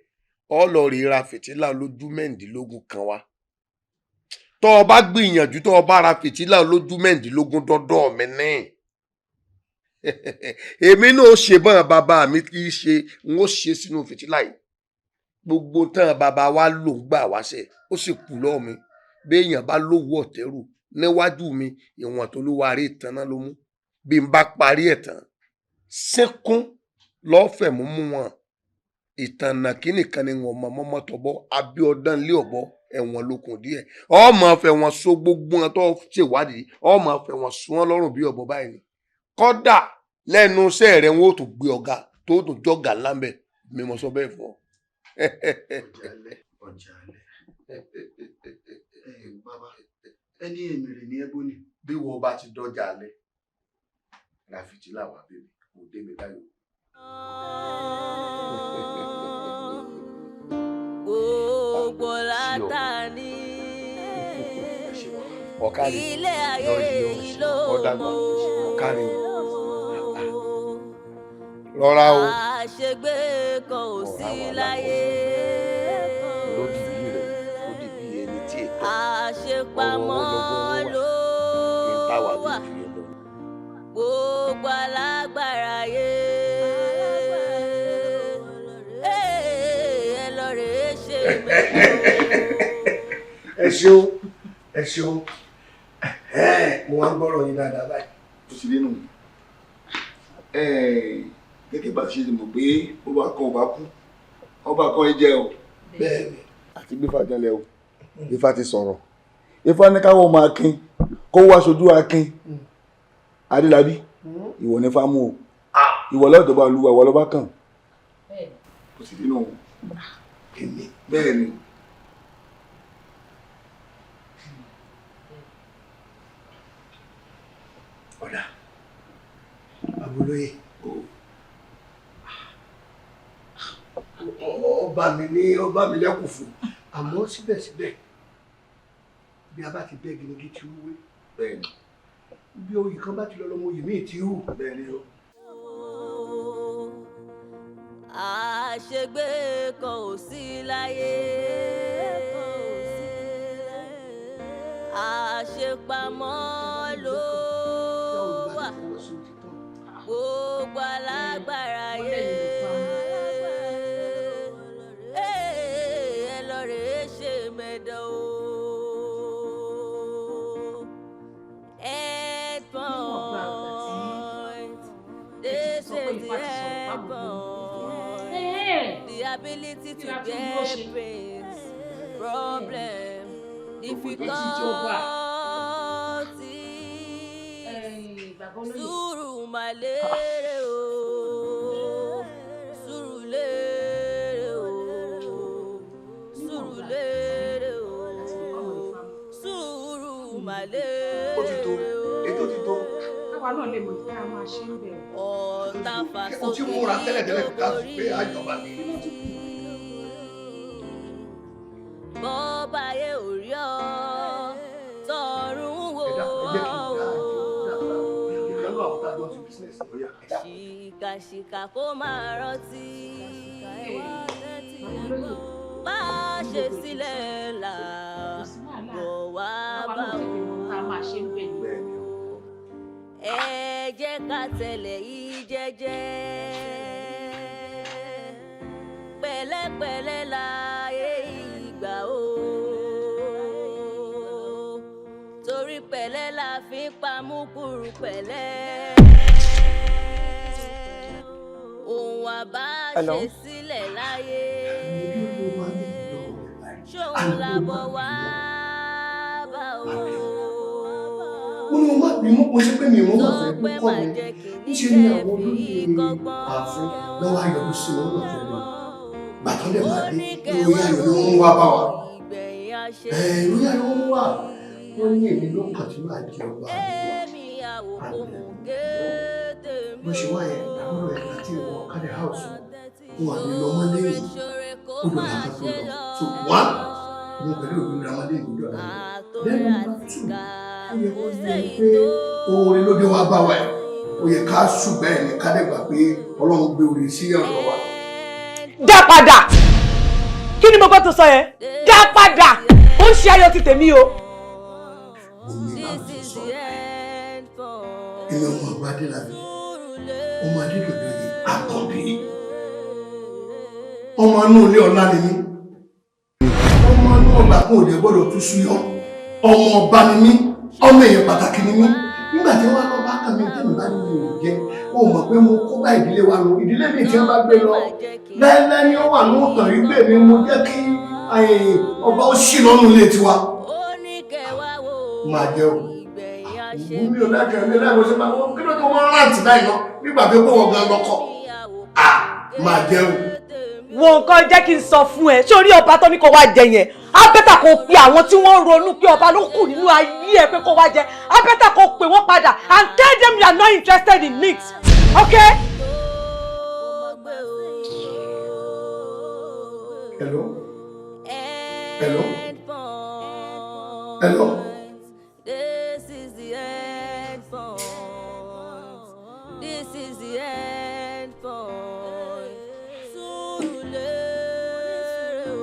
ọ lọ rí ra fìtílà lójú 16 kan wá. Tọ́ ọ bá gbìyànjú, tọ́ ọ bá ra fìtílà lójú 16 dọ́dọ̀ mi ní, èmi náà ó ṣe bọ́n bàbá mi kì í ṣe, n ó ṣe sínú fìtílà yìí. Gbogbo tán bàbá wa lò ń gbà wáṣẹ, ó sì kù lọ́ọ̀ mi. Béèyàn bá lówó ọ̀tẹ́rù níwájú mi, ìwọ̀n tó ló wá rí ìtaná ló mú. Bí n bá parí ẹ̀ tán, sínkún lọ́fẹ̀ẹ́ mú mú wọn. Ìtànà kínní kan ni wọn mọ mọ́mọ́ tọ́bọ́ Abíọ́dán lé ọ̀bọ ẹ̀wọ̀n lókun díẹ̀. Ọmọ fẹ́ wọn so gbogbo wọn tó ṣèwádìí, ọmọ fẹ́ wọn sún wọn lọ́rùn bí ọ̀bọ báyìí ni. Kọ́dà lẹ́nu iṣẹ́ rẹ̀, wọn ò tún gbé ọ̀gá tó tún jọ̀gà ńlá ń bẹ̀. Mi mọ̀ sọ bẹ́ẹ̀ fún ọ. Ọjà alẹ́, bàbá, ẹni èmèrè ní ẹbọ ni. Bí wọ́n bá ti dọ́jà alẹ́, ra fìtílà wá bèbè kò dé mi báyìí. Gbogbo látàní Ọ̀kárì ilé ayé yìí ló ọ̀dàgbà mọ̀. Ọ̀kárì, rọra o. Àṣegbé kan ò sí láyé. Lódìbí rẹ, lódìbí ẹni tí ètò Àṣepamọ́ ló táwa wà. bí ju yẹn lọ. Gbogbo alágbára yé, ẹ lọ rèé ṣe. Ẹ ṣeun, ẹ ṣeun. Mo wá ń gbọ́rọ̀ yín dáadáa báyìí. Ó sì nínú gẹ́gẹ́ bá ṣe mọ̀ pé ọba kan ò bá kú, ọba kan yìí jẹ́ o. Bẹ́ẹ̀ni. Àti gbé fàjọlẹ̀ o, Ifá ti sọ̀rọ̀. Ifá ní káwọn ọmọ akin kó wá aṣojú akin. Adélábí, ìwọ ní fámú o, ìwọ lọ́jọba olúwa, ìwọ lọ́ba kàn. Kò sì nínú èmi. Bẹ́ẹ̀ ni. Ọ̀dà, babolóye, ọba mi ní ọba mi lẹ́kùn fún, àmọ́ síbẹ̀síbẹ̀, bí a bá ti bẹ́ gínígí tí ó wé, Bẹ́ẹ̀ni. bí oyè kan bá ti lọ lọ́mọ oyè míì tí ó. Bẹ́ẹ̀ni o. Àṣegbé kan ò sí láyé, àṣepamọ́ ló wà. Gbogbo alágbára yé, sọ pé ifá ti sọ̀rọ̀ báwo ló The ability to bear pains, problem, difficulties. Sùúrù mà lérè o, sùúrù lérè o, sùúrù lérè o, sùúrù mà lérè Ó ti tó, ètò ti tó. Káwa náà lè mọ̀ pé a máa ṣe ń bẹ̀rù. Ọ̀tá fà O ti múra tẹ́lẹ̀tẹ́lẹ̀ ká pé àjọba ni. Bọ́ba yẹ ò rí ọ, tọ̀run wò ó. Ìkànnì àwọn tá a jọ ti business lóyà. Ṣìkàṣìkà kó máa rántí. Bá a ṣe sílẹ̀ là bọ̀ wá bá o. Ẹ jẹ́ ká tẹ̀lé yìí jẹ́jẹ́. Pẹ̀lẹ́pẹ̀lẹ́ láyé ìgbà o. Torí pẹ̀lẹ́ la fi ń pamúkúrú pẹ̀lẹ́. Ohun àbá Hello? ṣe sílẹ̀ láyé. Ṣóun la bọ̀ wá bá o. Ó ní mo má bínú, mo ṣe pé mi ò mọ̀ fẹ́ kó kọ́ mi. Níṣẹ́ ni àwọn olóyè ààfin lọ́wọ́ ayọ̀lú sí wọn lọ́fẹ̀ẹ́ lọ. Gbàtọ́ dẹ̀ máa dé, ìròyìn ayọ̀ ló ń wá bá wa. Ìròyìn ayọ̀ ń wá. Wọ́n ní èmi ló kàn tí máa jẹ ọba àdúgbò. Bó ṣe wá yẹn, àbúrò ẹ̀ láti ìwọ kálẹ̀ house. Wọn à ní lọ mọ́ lẹ́yìn. Ó dọ̀la kan tó lọ. So one, mo pẹ̀lú òbí ra wọn lẹ́yìn ìjọba. Then number two, ó yẹ kó yẹ pé oore ló dé wá bá wa ẹ̀. Ó yẹ ká ṣùgbọ́n ẹ̀ ní ká dẹ̀ gbà pé Ọlọ́run gbé oore sí ọ̀dọ̀ wa. Dá padà. Kí ni mo gbọ́ tó sọ yẹn? Dá padà. Ó ń ṣe ayọ̀ ti tèmi o. Èmi ọmọ ọba Adélábí, ọmọ Adédọ̀dọ̀ yìí, Àkànbí. Ọmọ inú ilé ọlá ni mí. Ọmọ inú ọgbà kan ò dẹ̀ gbọ́dọ̀ tún sú yọ. Ọmọ ọba ni mí, ọmọ èèyàn pàtàkì ni mí. Nígbà tí wọ́n lọ bá kàn mí tẹ́mi bá ní mi ò jẹ́, ó mọ̀ pé mo kó bá ìdílé wa lọ. Ìdílé mi tí wọ́n bá gbé lọ. Láéláé ni ó wà ní òtàn rí pé mi mo jẹ́ kí ọba ó ṣì lọ́nu ilé tiwa. Máa jẹ́ o. Mi ò lájọ mi láìpẹ́ ṣe máa wọ́n kí ló tó wọ́n rántí báyìí lọ nígbà tó kó wọn gan lọ́kọ̀. Máa jẹ́ o. Wo nǹkan jẹ́ kí n sọ fún ẹ, sórí ọba tó ní kó wá jẹ yẹn, á bẹ́tà kó pe àwọn tí wọ́n ń ronú pé ọba ló kù nínú ayé ẹ pé kó wá jẹ, á bẹ́tà kó pè wọ́n padà and tell them you are not interested in it, okay? Hello? Hello? Hello? This is the end point. This is the end point. Sùúrù lérè o.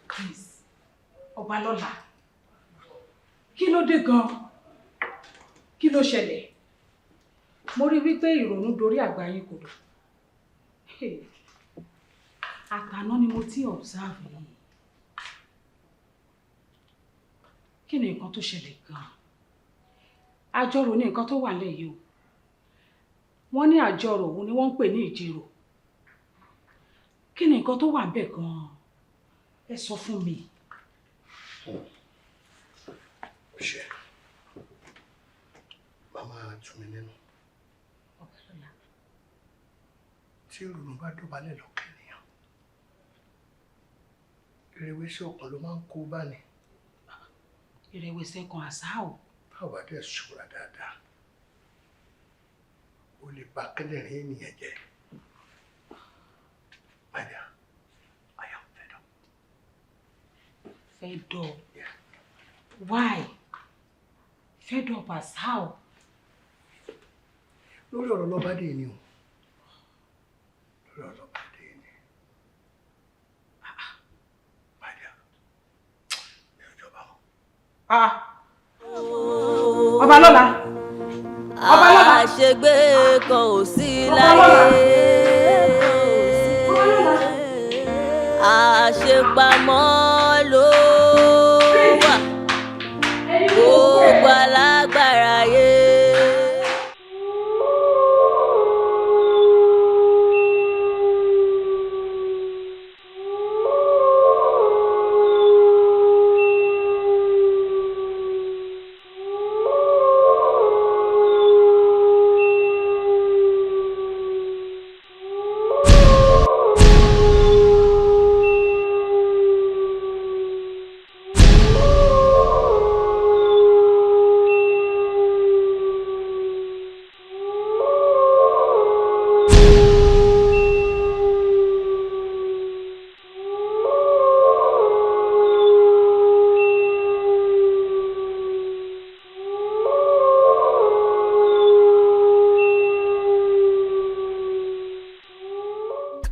Please, Ọbalọ́lá, kí ló dé gan-an? Kí ló ṣẹlẹ̀? Mo rí wípé ìrònú dorí àgbà yín kodò. Hey, àtàná ni mo ti observe yìí. Kí ni nǹkan tó ṣẹlẹ̀ gan-an? Àjọrò ni nǹkan tó wà nílẹ̀ yìí o. Wọ́n ní àjọrò òun ni wọ́n ń pè ní ìjírò. Kí ni nǹkan tó wà níbẹ̀ gan-an? Ẹ sọ fún mi. Ṣé màmá tù mí nínú? Tí ìrònú bá dọ̀bálẹ̀ lọ́kàn ènìyàn, ìrẹ̀wẹ̀sì ọkàn ló máa ń kó bá ní. Ìrẹ̀wẹ̀sì ọkàn àṣà o. Báwo bá dẹ̀ ṣọ́ra dáadáa, ó lè ba kíndìnrín ènìyàn jẹ́. My dear, I am fed up. Fed up? Why? Fed up as how? Lórí ọ̀rọ̀ lọ́ba dé ni o. Lórí ọ̀rọ̀ lọ́ba dé ni. My dear, mi ò jọba mọ́. Ah! Ọbalọ́lá! Ọbalọ́lá! Àṣegbé kan ò sí láyé. Àṣepamọ́ ló wà, gbogbo alágbára yé.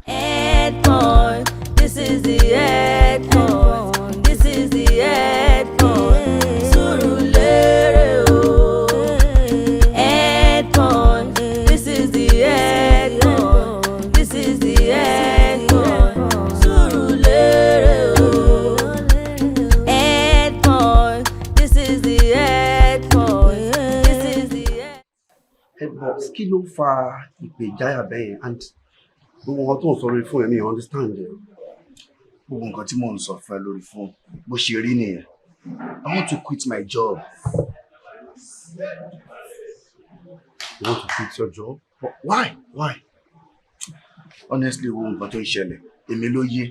End point. This is the end point. This is the end point. Surulere o. End point. This is the end point. This is the end point. Surulere o. End point. This is the end point. This is the end. Ẹ bọ, kí ló fa ìpè ìjáyà bẹ́ẹ̀ yẹn and gbogbo nǹkan tó ń sọ lórí fóònù mi ò understand ẹ. Gbogbo nǹkan tí mò ń sọ fún ẹ lórí fóònù bó ṣe rí nìyẹn. I want to quit my job. You want to quit your job? But why? Why? Honestly, wo nǹkan tó ń ṣẹlẹ̀, èmi ló yé.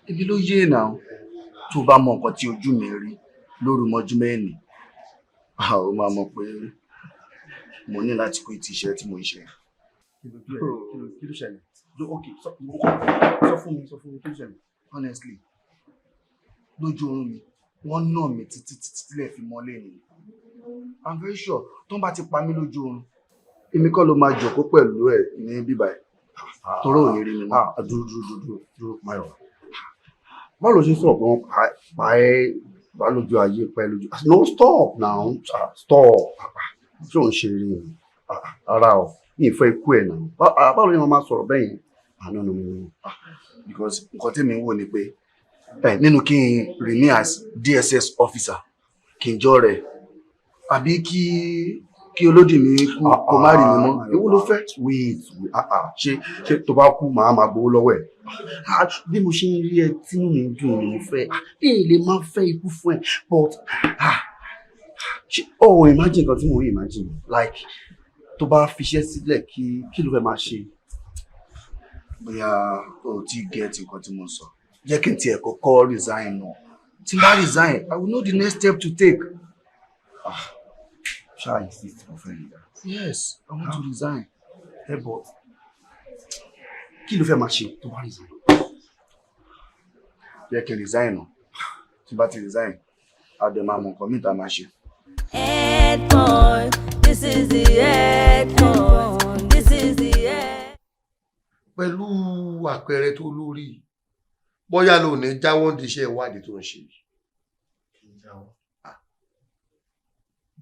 Èmi ló yé náà. Tó bá mọ nǹkan tí ojú mi rí lóru mọ́jú mẹ́rin, ó máa mọ̀ pé mo ní láti quit iṣẹ́ tí mo ń ṣe. Kí ló ṣẹlẹ̀? Okay, sọ fún mi, sọ fún mi, kí ló ṣẹlẹ̀? Honestly, lójú oorun mi, wọ́n nà mí títí títí tílẹ̀ fi mọ́lé ni. I'm very sure tó ń bá ti pa mí lójú oorun, èmi kọ́ ló máa jókòó pẹ̀lú ẹ̀ ní bíbá ẹ̀. Toró ò ní rí mi mọ́. Dúró, dúró, dúró, dúró, Máyọ̀wá. Báwo ló ṣe sọ̀rọ̀ pé wọ́n pa ẹ́ pa lójú ayé, pa ẹ́ lójú? No, stop now, stop. Ṣé òun ṣe rí ni? Rárá o, mi ì fẹ́ ikú ẹ̀ náà. Báwo ni wọ́n máa sọ̀rọ̀ bẹ́ẹ̀ yẹn? Ah, no, no, no, no. Because nǹkan tèmi ń wò ni pé nínú kí n remain as DSS officer kí n jọ rẹ̀ àbí kí olódì mi kú kó má rí mi mọ́, èwo ló fẹ́? Wait, wait, ṣé tó bá kú màá máa gbowó lọ́wọ́ ẹ̀? Bí mo ṣe ń rí ẹ tínú mi dùn ni mo fẹ́, mi ì lè máa fẹ́ ikú fún ẹ, but ṣé o imagine nǹkan tí mo ń imagine, like tó bá fiṣẹ́ sílẹ̀, kí ló fẹ́ máa ṣe? Bóyá o ti get nǹkan tí mo sọ, jẹ́ kí n tiẹ̀ kọ́kọ́ resign náà. Tí n bá resign, I will know the next step to take. Ṣáà insist mo fẹ́ rí. Yes, I want to resign. Ẹ bọ, kí ló fẹ́ máa ṣe tó bá resign? Jẹ́ kí n resign náà. Tí n bá ti resign, a dẹ̀ máa mọ nǹkan míì tá a máa ṣe. End point. This is the end point. This is the end. Pẹ̀lú àpẹẹrẹ tó lórí, bóyá ló ní jáwọ́ ní iṣẹ́ ìwádìí tó ń ṣe.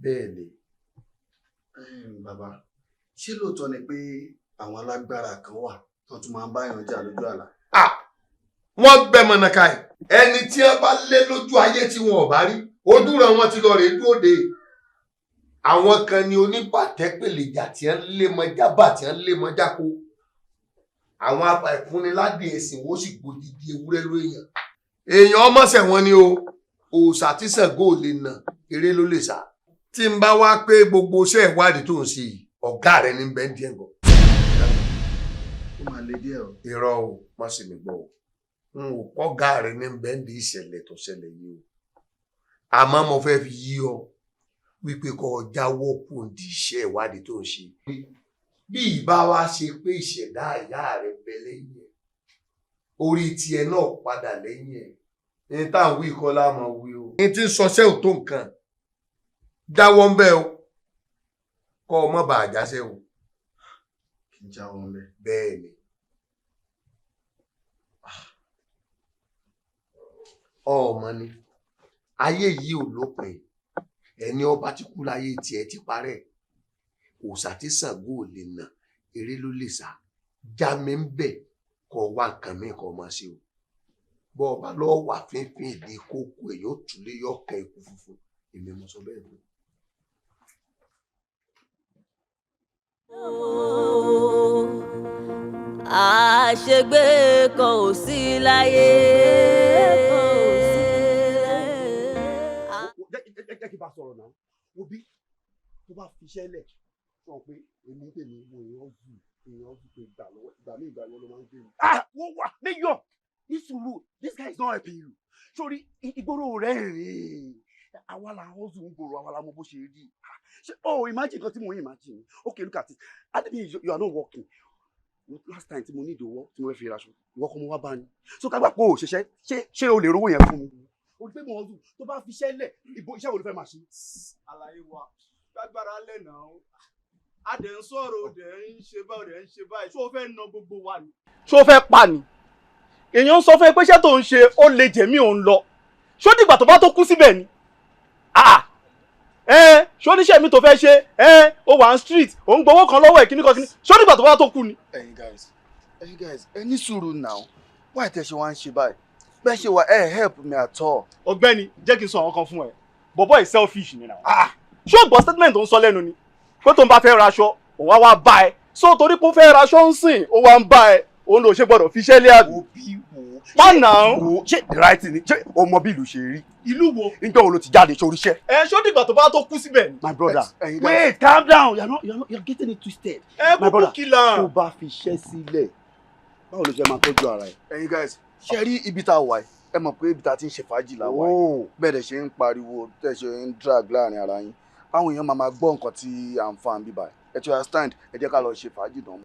Bẹ́ẹ̀ ni. Bàbá, ṣé lóòótọ́ ni pé àwọn alágbára kan wà tó tún máa ń báyàn jà lójú àlá? Wọ́n bẹ mọ̀nàkà ẹ̀, ẹni tí wọ́n bá lé lójú ayé tí wọn ò bá rí ojú rẹ̀, wọ́n ti lọ rèé dúró de àwọn kan ní oníbàtẹ́pẹ̀lẹ̀jà tí wọ́n lé mọ́já bà, tí wọ́n lé mọ́já kó àwọn ìfúnniládé ẹ̀sìn, wọ́n sì gbòdìdì ewúrẹ́ ló èèyàn èèyàn ọmọọṣẹ́ wọn ni o. Òòṣà tí Ṣàngó ò lè nà, eré ló lè sá. Tí n bá wá pé gbogbo iṣẹ́ ìwádìí tó ń ṣe yìí, ọ̀gá rẹ̀ ní bẹ́ẹ̀ díẹ̀ gan. Ó máa le díẹ̀ o. Irọ́ o, má sì mí gbọ́ o. N ò kọ́gá rẹ̀ ní bẹ́ẹ̀ di ìṣẹ̀lẹ̀ tó ṣẹlẹ̀ yìí o, àmọ́ mo fẹ́ fi yí ọ wípé kó o jáwọ́ kù di iṣẹ́ ìwádìí tó ń ṣe. Bí ìbá wa ṣe pé ìṣẹ̀dá ìyá rẹ̀ bẹ lẹ́yìn ẹ̀, orí tiẹ̀ náà padà lẹ́yìn ẹ̀, ní tá à ń wí kọ́ láàmú wí o. Ní tí ń sọṣẹ́ ò tó nǹkan, jáwọ́ ń bẹ́ o, kọ́ ọ mọ́ bàá jáṣẹ́ o. Kí n jáwọ́ ń bẹ́? Bẹ́ẹ̀ ni. Ọmọ ni ayé yìí ò lópin. Ẹni ọba ti kú láyé tiẹ̀ ti parẹ́. Òòṣà tí Ṣàngó ò lè nà, eré ló lè sá. Já mi ń bẹ̀, kọ́ wá nǹkan mi kọ́ máa ṣe o. Bọ́ ọba lọ́ọ́ wà fínfín ìdí kókó èyí ó túlé yọkàn ikú funfun, èmi mo sọ bẹ́ẹ̀ fún. Àṣegbé kan ò sí láyé. Jẹ́ kí n bá sọ̀rọ̀ náà. Wo bí tó bá fiṣẹ́ lẹ̀ sọ pé èmi tèmi mo èèyàn jù èèyàn jù pé gbà lọ́wọ́ ìgbà mí ìgbà lọ́wọ́ ló máa ń gbé mi. Ah, wọ́n wà mayor ní sùúrù, this guy is not helping you. Sórí ìgboro rẹ̀ rìn, àwa la hustle ń gbòòrò, àwa la mọ bó ṣe rí. Oh, imagine nǹkan tí mo imagine. Okay, look at it. Adébí, you are not working. Last time tí mo ní ìdòwò tí mo fẹ́ fi raṣọ, ìwọ kọ́ mo wá bá ní. So ká gbà pé o ṣiṣẹ́, ṣé o lè rówó yẹn fún mi? O gbé mọ̀ ọdún tó bá fi iṣẹ́ lẹ̀, ìbò iṣẹ́ wo ló fẹ́ máa ṣe? Àlàyé wa gbàgbára lẹ̀ náà, a dẹ̀ ń sọ̀rọ̀, o dẹ̀ ń ṣe báyìí, o dẹ̀ ń ṣe báyìí, ṣé o fẹ́ na gbogbo wa ni? Ṣé o fẹ́ pa ni? Èèyàn ń sọ fún ẹ pé iṣẹ́ tó ń ṣe ó lè jẹ̀mí òun lọ. Ṣó dìgbà tó bá tó kú síbẹ̀ ni? Ṣó níṣẹ́ mi tó fẹ́ ṣe? Ó wà ní street, ò ń gbowó kan lọ́wọ́ ẹ̀ kíní kan kíní. Ṣó dìgbà tó bá tó kú ni? Ẹ̀yin guys, ẹ ní sùúrù now. Why tẹ ṣe wá ń ṣe báyìí? Bẹ́ẹ̀ ṣe wà ẹ help me at all. Ọ̀gbẹ́ni, jẹ́ kí n sọ àwọn kan fún ẹ. Bọ̀bọ́ is selfish ni now. Ṣé o gbọ́ statement tó ń sọ lẹ́nu ni? Pé tó ń bá fẹ́ raṣọ, òun á wá bá ẹ. So torí pé ó fẹ́ raṣọ ń sìn, ó wá ń bá ẹ. Òun ló ṣe gbọ́dọ̀ fi iṣẹ́ lé àbí. Òbí wo? Má nà án. Ṣé the right thing ni? Ṣé o mọ bí ìlú ṣe rí? Ìlú wo? Níjọ́ wo ló ti jáde sórí iṣẹ́? Ẹ ṣó dìgbà tó bá tó kú síbẹ̀ ni. My brother, wait, calm down. You are getting it twisted. Ẹ kúkú kìlà. Tó bá fi iṣẹ́ sílẹ̀, báwo ló ṣe máa tọ́jú ara ẹ? Ẹ̀yin guys, ṣe rí ibi tá a wà yìí, ẹ mọ̀ pé ibi tá a ti ń ṣe fàájì la wà yìí. Bẹ́ẹ̀ dẹ̀ ṣe ń pariwo, tẹ̀ ṣe ń drag láàrin ara yín. Báwọn èèyàn máa máa gbọ́ nǹkan tí à ń fa bíbá ẹ̀. Ẹ ti understand, ẹ jẹ́ ká lọ ṣe fàájì náà.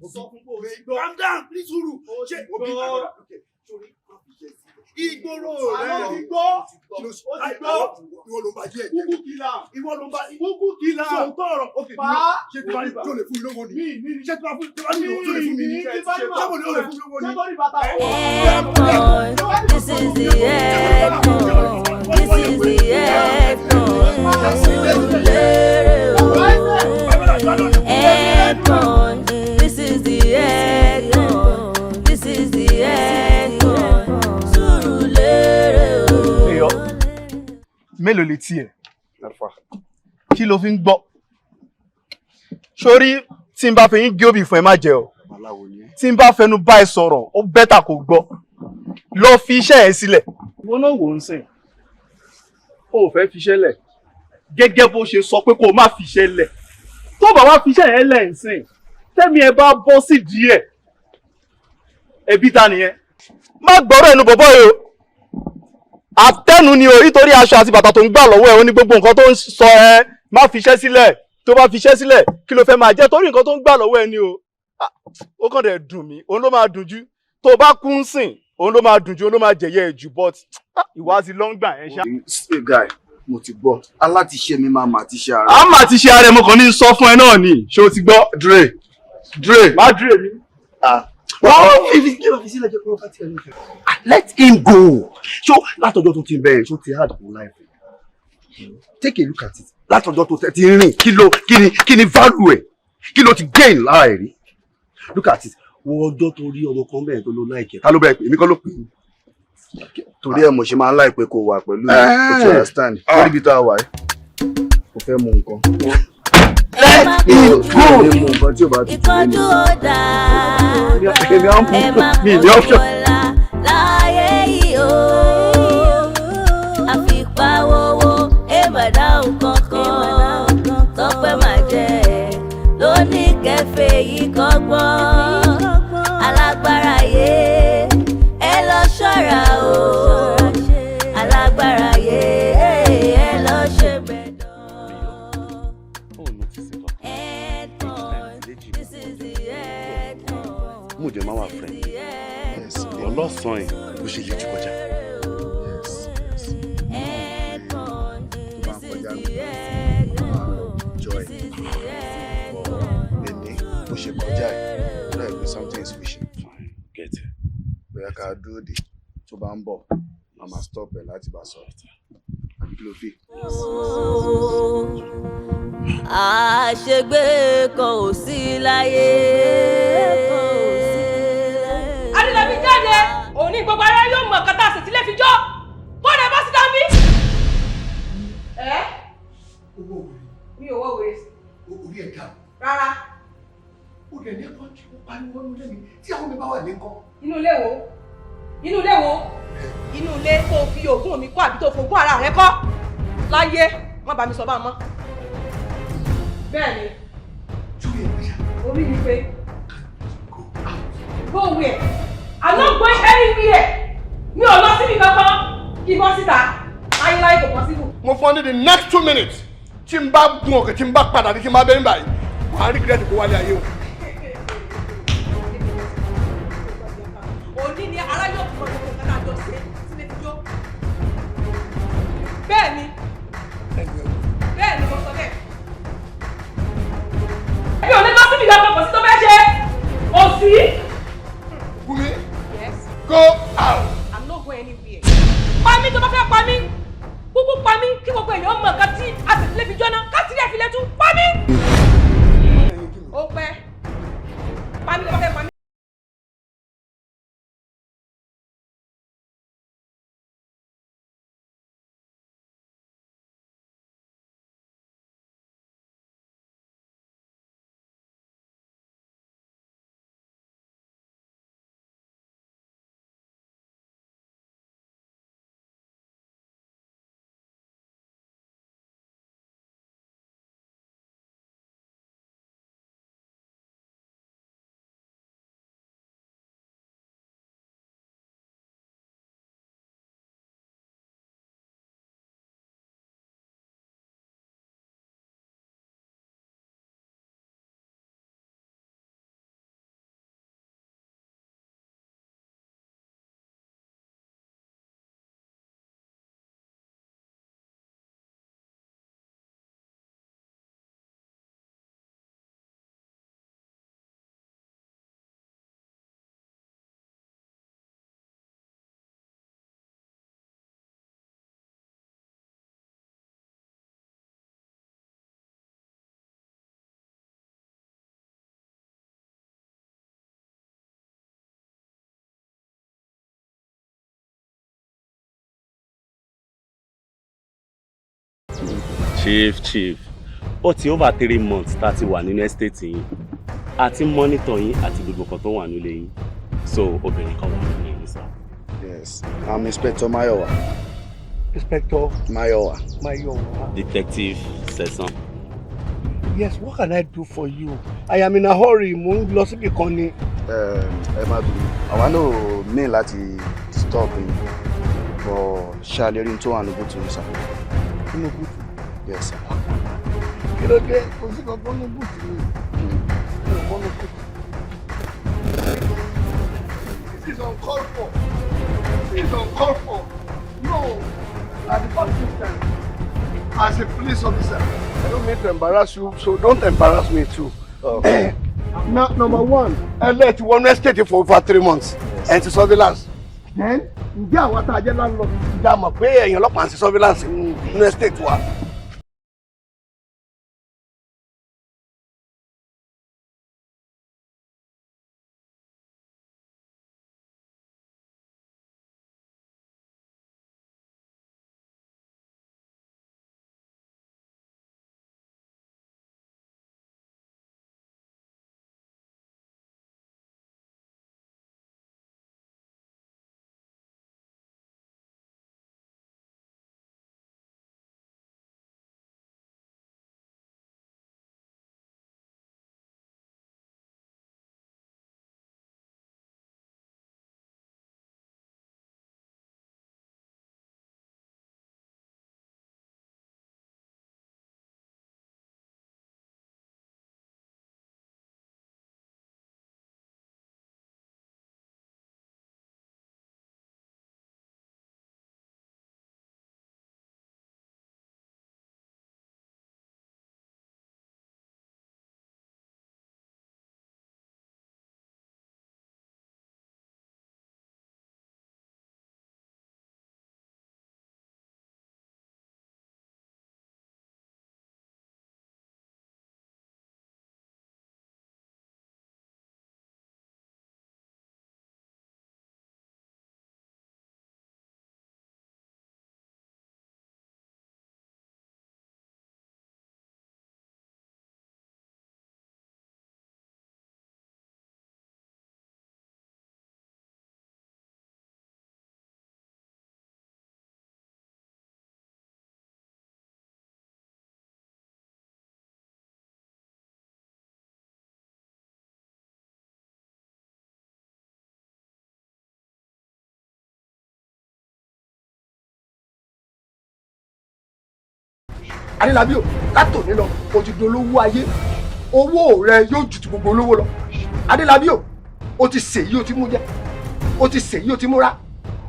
Calm down, ní sùúrù. Ṣé òbí ìgboro rẹ̀? Ó ti gbọ́. Ó ti gbọ́. Ìwọ ló ń bá jẹ́. Kúkú kìlà. Ìwọ ló ń bá. Kúkú kìlà. Sọ̀tọ̀ ọ̀rọ̀. Ok, ṣé tí bá ní tó lè fún mi lówó ni? Ṣé tí bá fún mi lówó tó lè fún mi ni? Ṣé mo ní ó lè fún mi lówó ni? This is the end. This is the end. Sùúrù. This is the end. This is the end. Sùúrù. Mélòó létí ẹ? Kí ló fi ń gbọ́? Sórí tí n bá fẹ́ yín gé òbí fún ẹ má jẹ o. Tí n bá fẹnu bá ẹ sọ̀rọ̀, ó bẹ́tà kó gbọ́. Lọ fi iṣẹ́ ẹ sílẹ̀. Ìwọ náà wò ń sìn. O ò fẹ́ fi iṣẹ́ lẹ̀. Gẹ́gẹ́ bó ṣe sọ pé kó o má fi iṣẹ́ lẹ̀. Tó bá wá fi iṣẹ́ yẹn lẹ̀ ń sìn, tẹ́mi ẹ bá bọ́ sí díẹ̀. Ẹbí ta nìyẹn? Má gbọ́rọ̀ ẹnu bọ̀bọ́ yìí o. Àtẹnu ni o, nítorí aṣọ àti bàtà tó ń gbà lọ́wọ́ ẹ̀, ó ní gbogbo nǹkan tó ń sọ ẹ, má fi iṣẹ́ sílẹ̀. Tó bá fi iṣẹ́ sílẹ̀, kí ló fẹ́ máa jẹ́? Torí nǹkan tó ń gbà lọ́wọ́ ẹ ni o. Ó kàn dẹ̀ dùn mí, òun ló máa dùn jù. Tó bá kú ń sìn, òun ló máa dùn jù, òun ló máa jẹ̀yẹ́ ẹ̀ jù, but ìwà ti lọ́ngbà ẹ̀ ṣá. Hey guy, mo ti gbọ́, alátiṣe mi máa mà ti ṣe ara. A máa ti ṣe ara ẹ, mo kàn ní sọ fún ẹ náà ni, ṣé o ti gbọ́? Dre, Dre. Má Dre mi. Let him go. So látọjọ́ tó ti bẹ̀rẹ̀, ṣó ti hard for life. Take a look at it. Látọjọ́ tó ti rìn, kí ló kí ni value ẹ̀? Kí ló ti gain lára ẹ̀ rí? Look at it. Wo ọjọ́ tó rí ọmọ kan bẹ̀rẹ̀ tó ló láìkẹ́. Ta ló bẹ̀rẹ̀ pé èmi kọ́ ló pè é? Torí ẹ̀ mo ṣe máa ń láìpẹ́ kó wà pẹ̀lú mi. O ti understand. Lórí ibi tá a wà ẹ́, o fẹ́ mú nǹkan. Let him go. Mú nǹkan tí o bá ti Ìkánjú ò dáa. Ẹ má Mi ní option. kọ̀ọ̀la láyé yìí o. Àfipáwówó ẹ má dáhùn kankan. Tọ́pẹ́ máa jẹ lóní kẹfẹ́ yìí kọ́gbọ́n. Alágbára yé ẹ lọ ṣọ́ra o. Alágbára yé ẹ lọ ṣe bẹ́ẹ̀. Mo jẹ máa wà friend. Ọlọ́sàn-án ẹ̀ bó ṣe lè jù kọjá. Tó bá ń kọjá mi, joy. Èmi bó ṣe kọjá ẹ̀, ó dàbí pé something is fishy. Get it. Bóyá ká dúró dè tó bá ń bọ̀, a máa stop ẹ̀ láti bá sọ̀rọ̀. Àbí kí ló fi? Àṣegbé kan ò sí láyé. Adélábí jáde, òní Gbogbo ara yóò mọ̀ nǹkan tá a sì tilẹ̀ fi jọ́. Bọ́ọ̀dù ẹ bá sí dábí. Ẹ mi ò wọ́ wèrè. Orí ẹ̀ dà. Rárá. Ó dẹ̀ ní ẹ̀kọ́ tí ó pariwo nínú ilé mi tí àwọn mi bá wà ní nǹkan. Inú ilé wo? Inú ilé wo? Inú ilé tó fi ògùn mi kọ́ àbí tó fogún ara rẹ kọ́? Láyé, má bá mi sọ bá mọ́. Bẹ́ẹ̀ni. Orí mi pé. Go where? I'm not going anywhere. Mi ò lọ síbi kankan. Kí n bọ́ síta. Láyé láyé kò possible. Mo fún ọ ní the next 2 minutes, tí n bá gun òkè, tí n bá padà ní, tí n bá bẹ́ẹ̀ báyìí, wàá regret kó wálé ayé o. Òní ni ará yóò fún ọdún kan tá a jọ ṣe sílé ti jó. Bẹ́ẹ̀ni. Bẹ́ẹ̀ni, mo sọ bẹ́ẹ̀. Mi ò lè lọ síbi kankan, kò sí tó fẹ́ ṣe. Kò sí. Wumi. Yes. Go out. I'm not going anywhere. Pa mí tó bá fẹ́ pa mí. Kúkú pa mí kí gbogbo èèyàn mọ̀ nǹkan tí a sì lè fi jóná káàtìrí ẹ̀ fi lè tú. Pa mí. Ó pẹ́. Pa mí tó bá fẹ́ pa mí. Chief, chief, ó ti over 3 months tá a ti wà nínú estate yín, àti monitor yín àti gbogbo kan tó wà nílé yín, so obìnrin kan wà nínú yín sá. Yes, I'm Inspector Mayowa. Inspector Mayowa. Mayowa. Detective Sesan. Yes, what can I do for you? I am in a hurry. Mo ń lọ síbi kan ni. Ẹ má bínú, àwa náà ò mean láti disturb yín, but ṣé a lè rí n tó wà ní boot yín, sir? Nínú boot? Yes, sir. Kí ló dé? Kò sí kankan ní boot mi. Mi ò mọ́ ní boot. This is uncalled for. This is uncalled for. No, at the first instance, as a police officer, I don't mean to embarrass you, so don't embarrass me too. Okay. Now, number one, ẹ lẹ́ẹ̀ ti wọnú estate for over 3 months, ẹ̀ ti surveillance. Then, ǹjẹ́ àwọn tá a jẹ́ landlord, ǹjẹ́ a mọ̀ pé ẹ̀yin ọlọ́pàá ń ṣe surveillance nínú estate wa? Adélábí o, látòní lọ o ti dolówó ayé, owó rẹ yóò ju ti gbogbo olówó lọ. Adélábí o, o ti ṣèyí o ti mú jẹ, o ti ṣèyí o ti múra,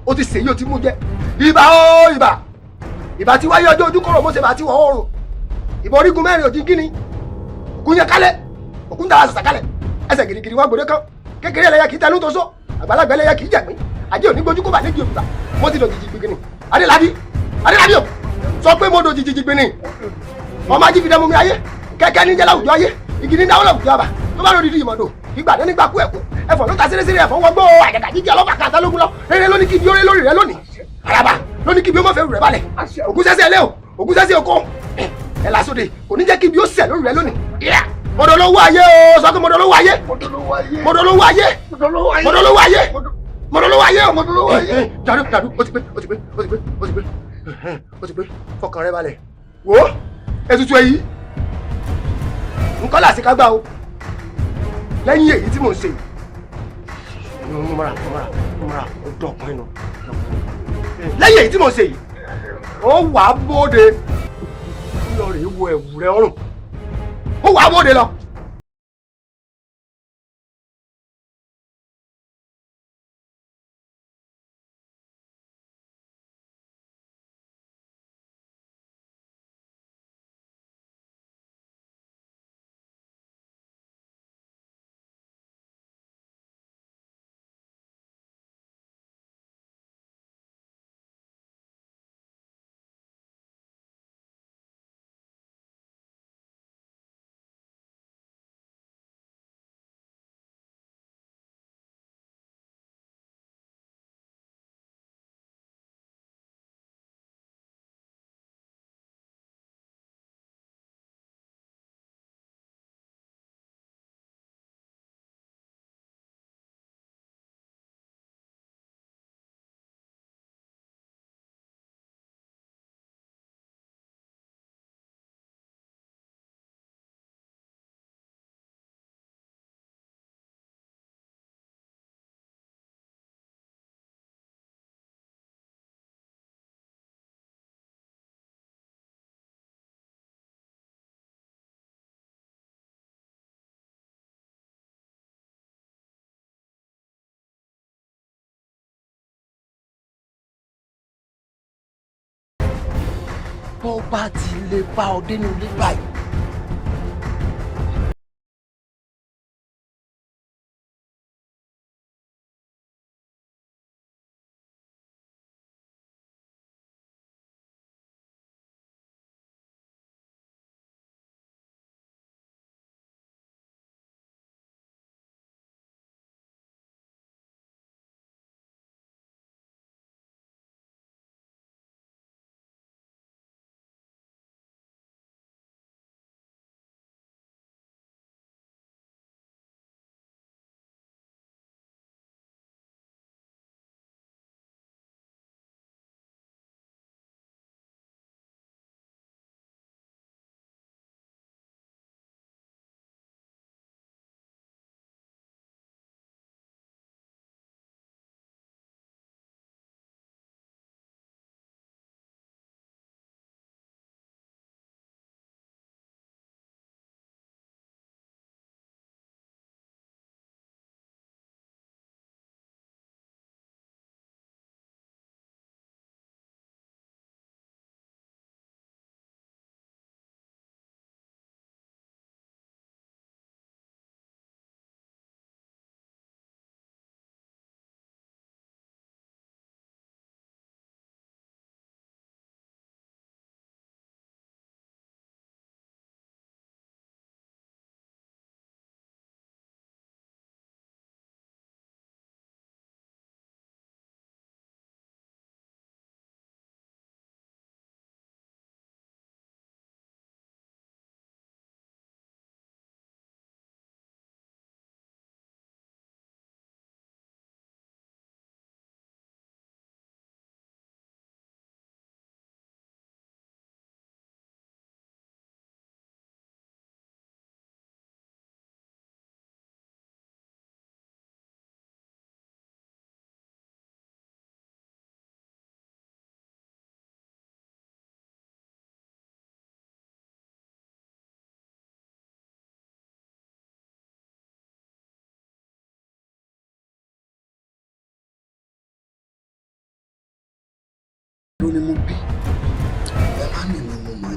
o ti ṣèyí o ti mú jẹ. Ibà o ibà, ìbà tí wáyé ọjọ́ ojúkọ̀rọ̀ mọ́sẹ̀ bá ti wọ̀ oòrùn. Ìbọn orígun mẹ́rin òjì gíní, ògùn yẹn kálẹ̀, ògùn tara sàṣà kálẹ̀, ẹsẹ̀ gìrìgìrì wá gbòde kan, kékeré ẹlẹ́yà kì í tẹnu tó sọ, àgbàlagbà ẹlẹ́yà kì í jẹ̀gbín, ajé òní gbójú kó bà léjì òbíbà, mo ti dòjìjì gbìngìnì. Adélábí, Adélábí o, sọ pé mo dòjìjì gbìngìnì. Ọmọ ají fi dẹ́mu mi ayé, kẹ́kẹ́ ní jẹ́ láwùjọ ayé, igi ní dáwọ́ láwùjọ àbà, tó bá lòdì ìmọ̀dò, ìgbà dé nígbà kú ẹ̀kú, ẹ̀fọ́ ló ta séréséré ẹ̀fọ́ wọgbó àjàgà jíjẹ ọlọ́pàá kàtà lógún lọ, rere lóní kíbi ó ré lórí rẹ lónìí, àràbà lóní kíbi ó mọ̀ fẹ́ rù rẹ balẹ̀, ògùn sẹ́sẹ́ ẹlẹ́ o, ògùn sẹ́sẹ́ oko, ẹ̀ làsóde, kò ní jẹ́ kíbi ó sẹ̀ lórí rẹ lónìí. Mọ̀dọ̀lówó ayé o, sọ pé mọ̀dọ̀lówó ayé, mọ̀dọ̀lówó ayé, mọ̀dọ̀lówó ayé, mọ̀dọ̀lówó ayé o, mọ̀dọ̀lówó ayé. Dàdú dàdú, ó ti pé, ó ti pé, ó ti pé, ó ti pé, ó ti pé, fọkàn rẹ balẹ̀. Wò ó, ètùtù èyí, nǹkan làṣẹ ká gbà o, lẹ́yìn èyí tí mò ń ṣe yìí. Mo mọ̀ra, mo mọ̀ra, mo mọ̀ra, ó dọ̀kun inú. Lẹ́yìn èyí tí mò ń ṣe yìí, ó wà á bóde, ó lọ rèé wo ẹ̀wù rẹ ọrùn, ó wà á bóde lọ. Bó bá ti lè bá ọ dénú ilé báyìí,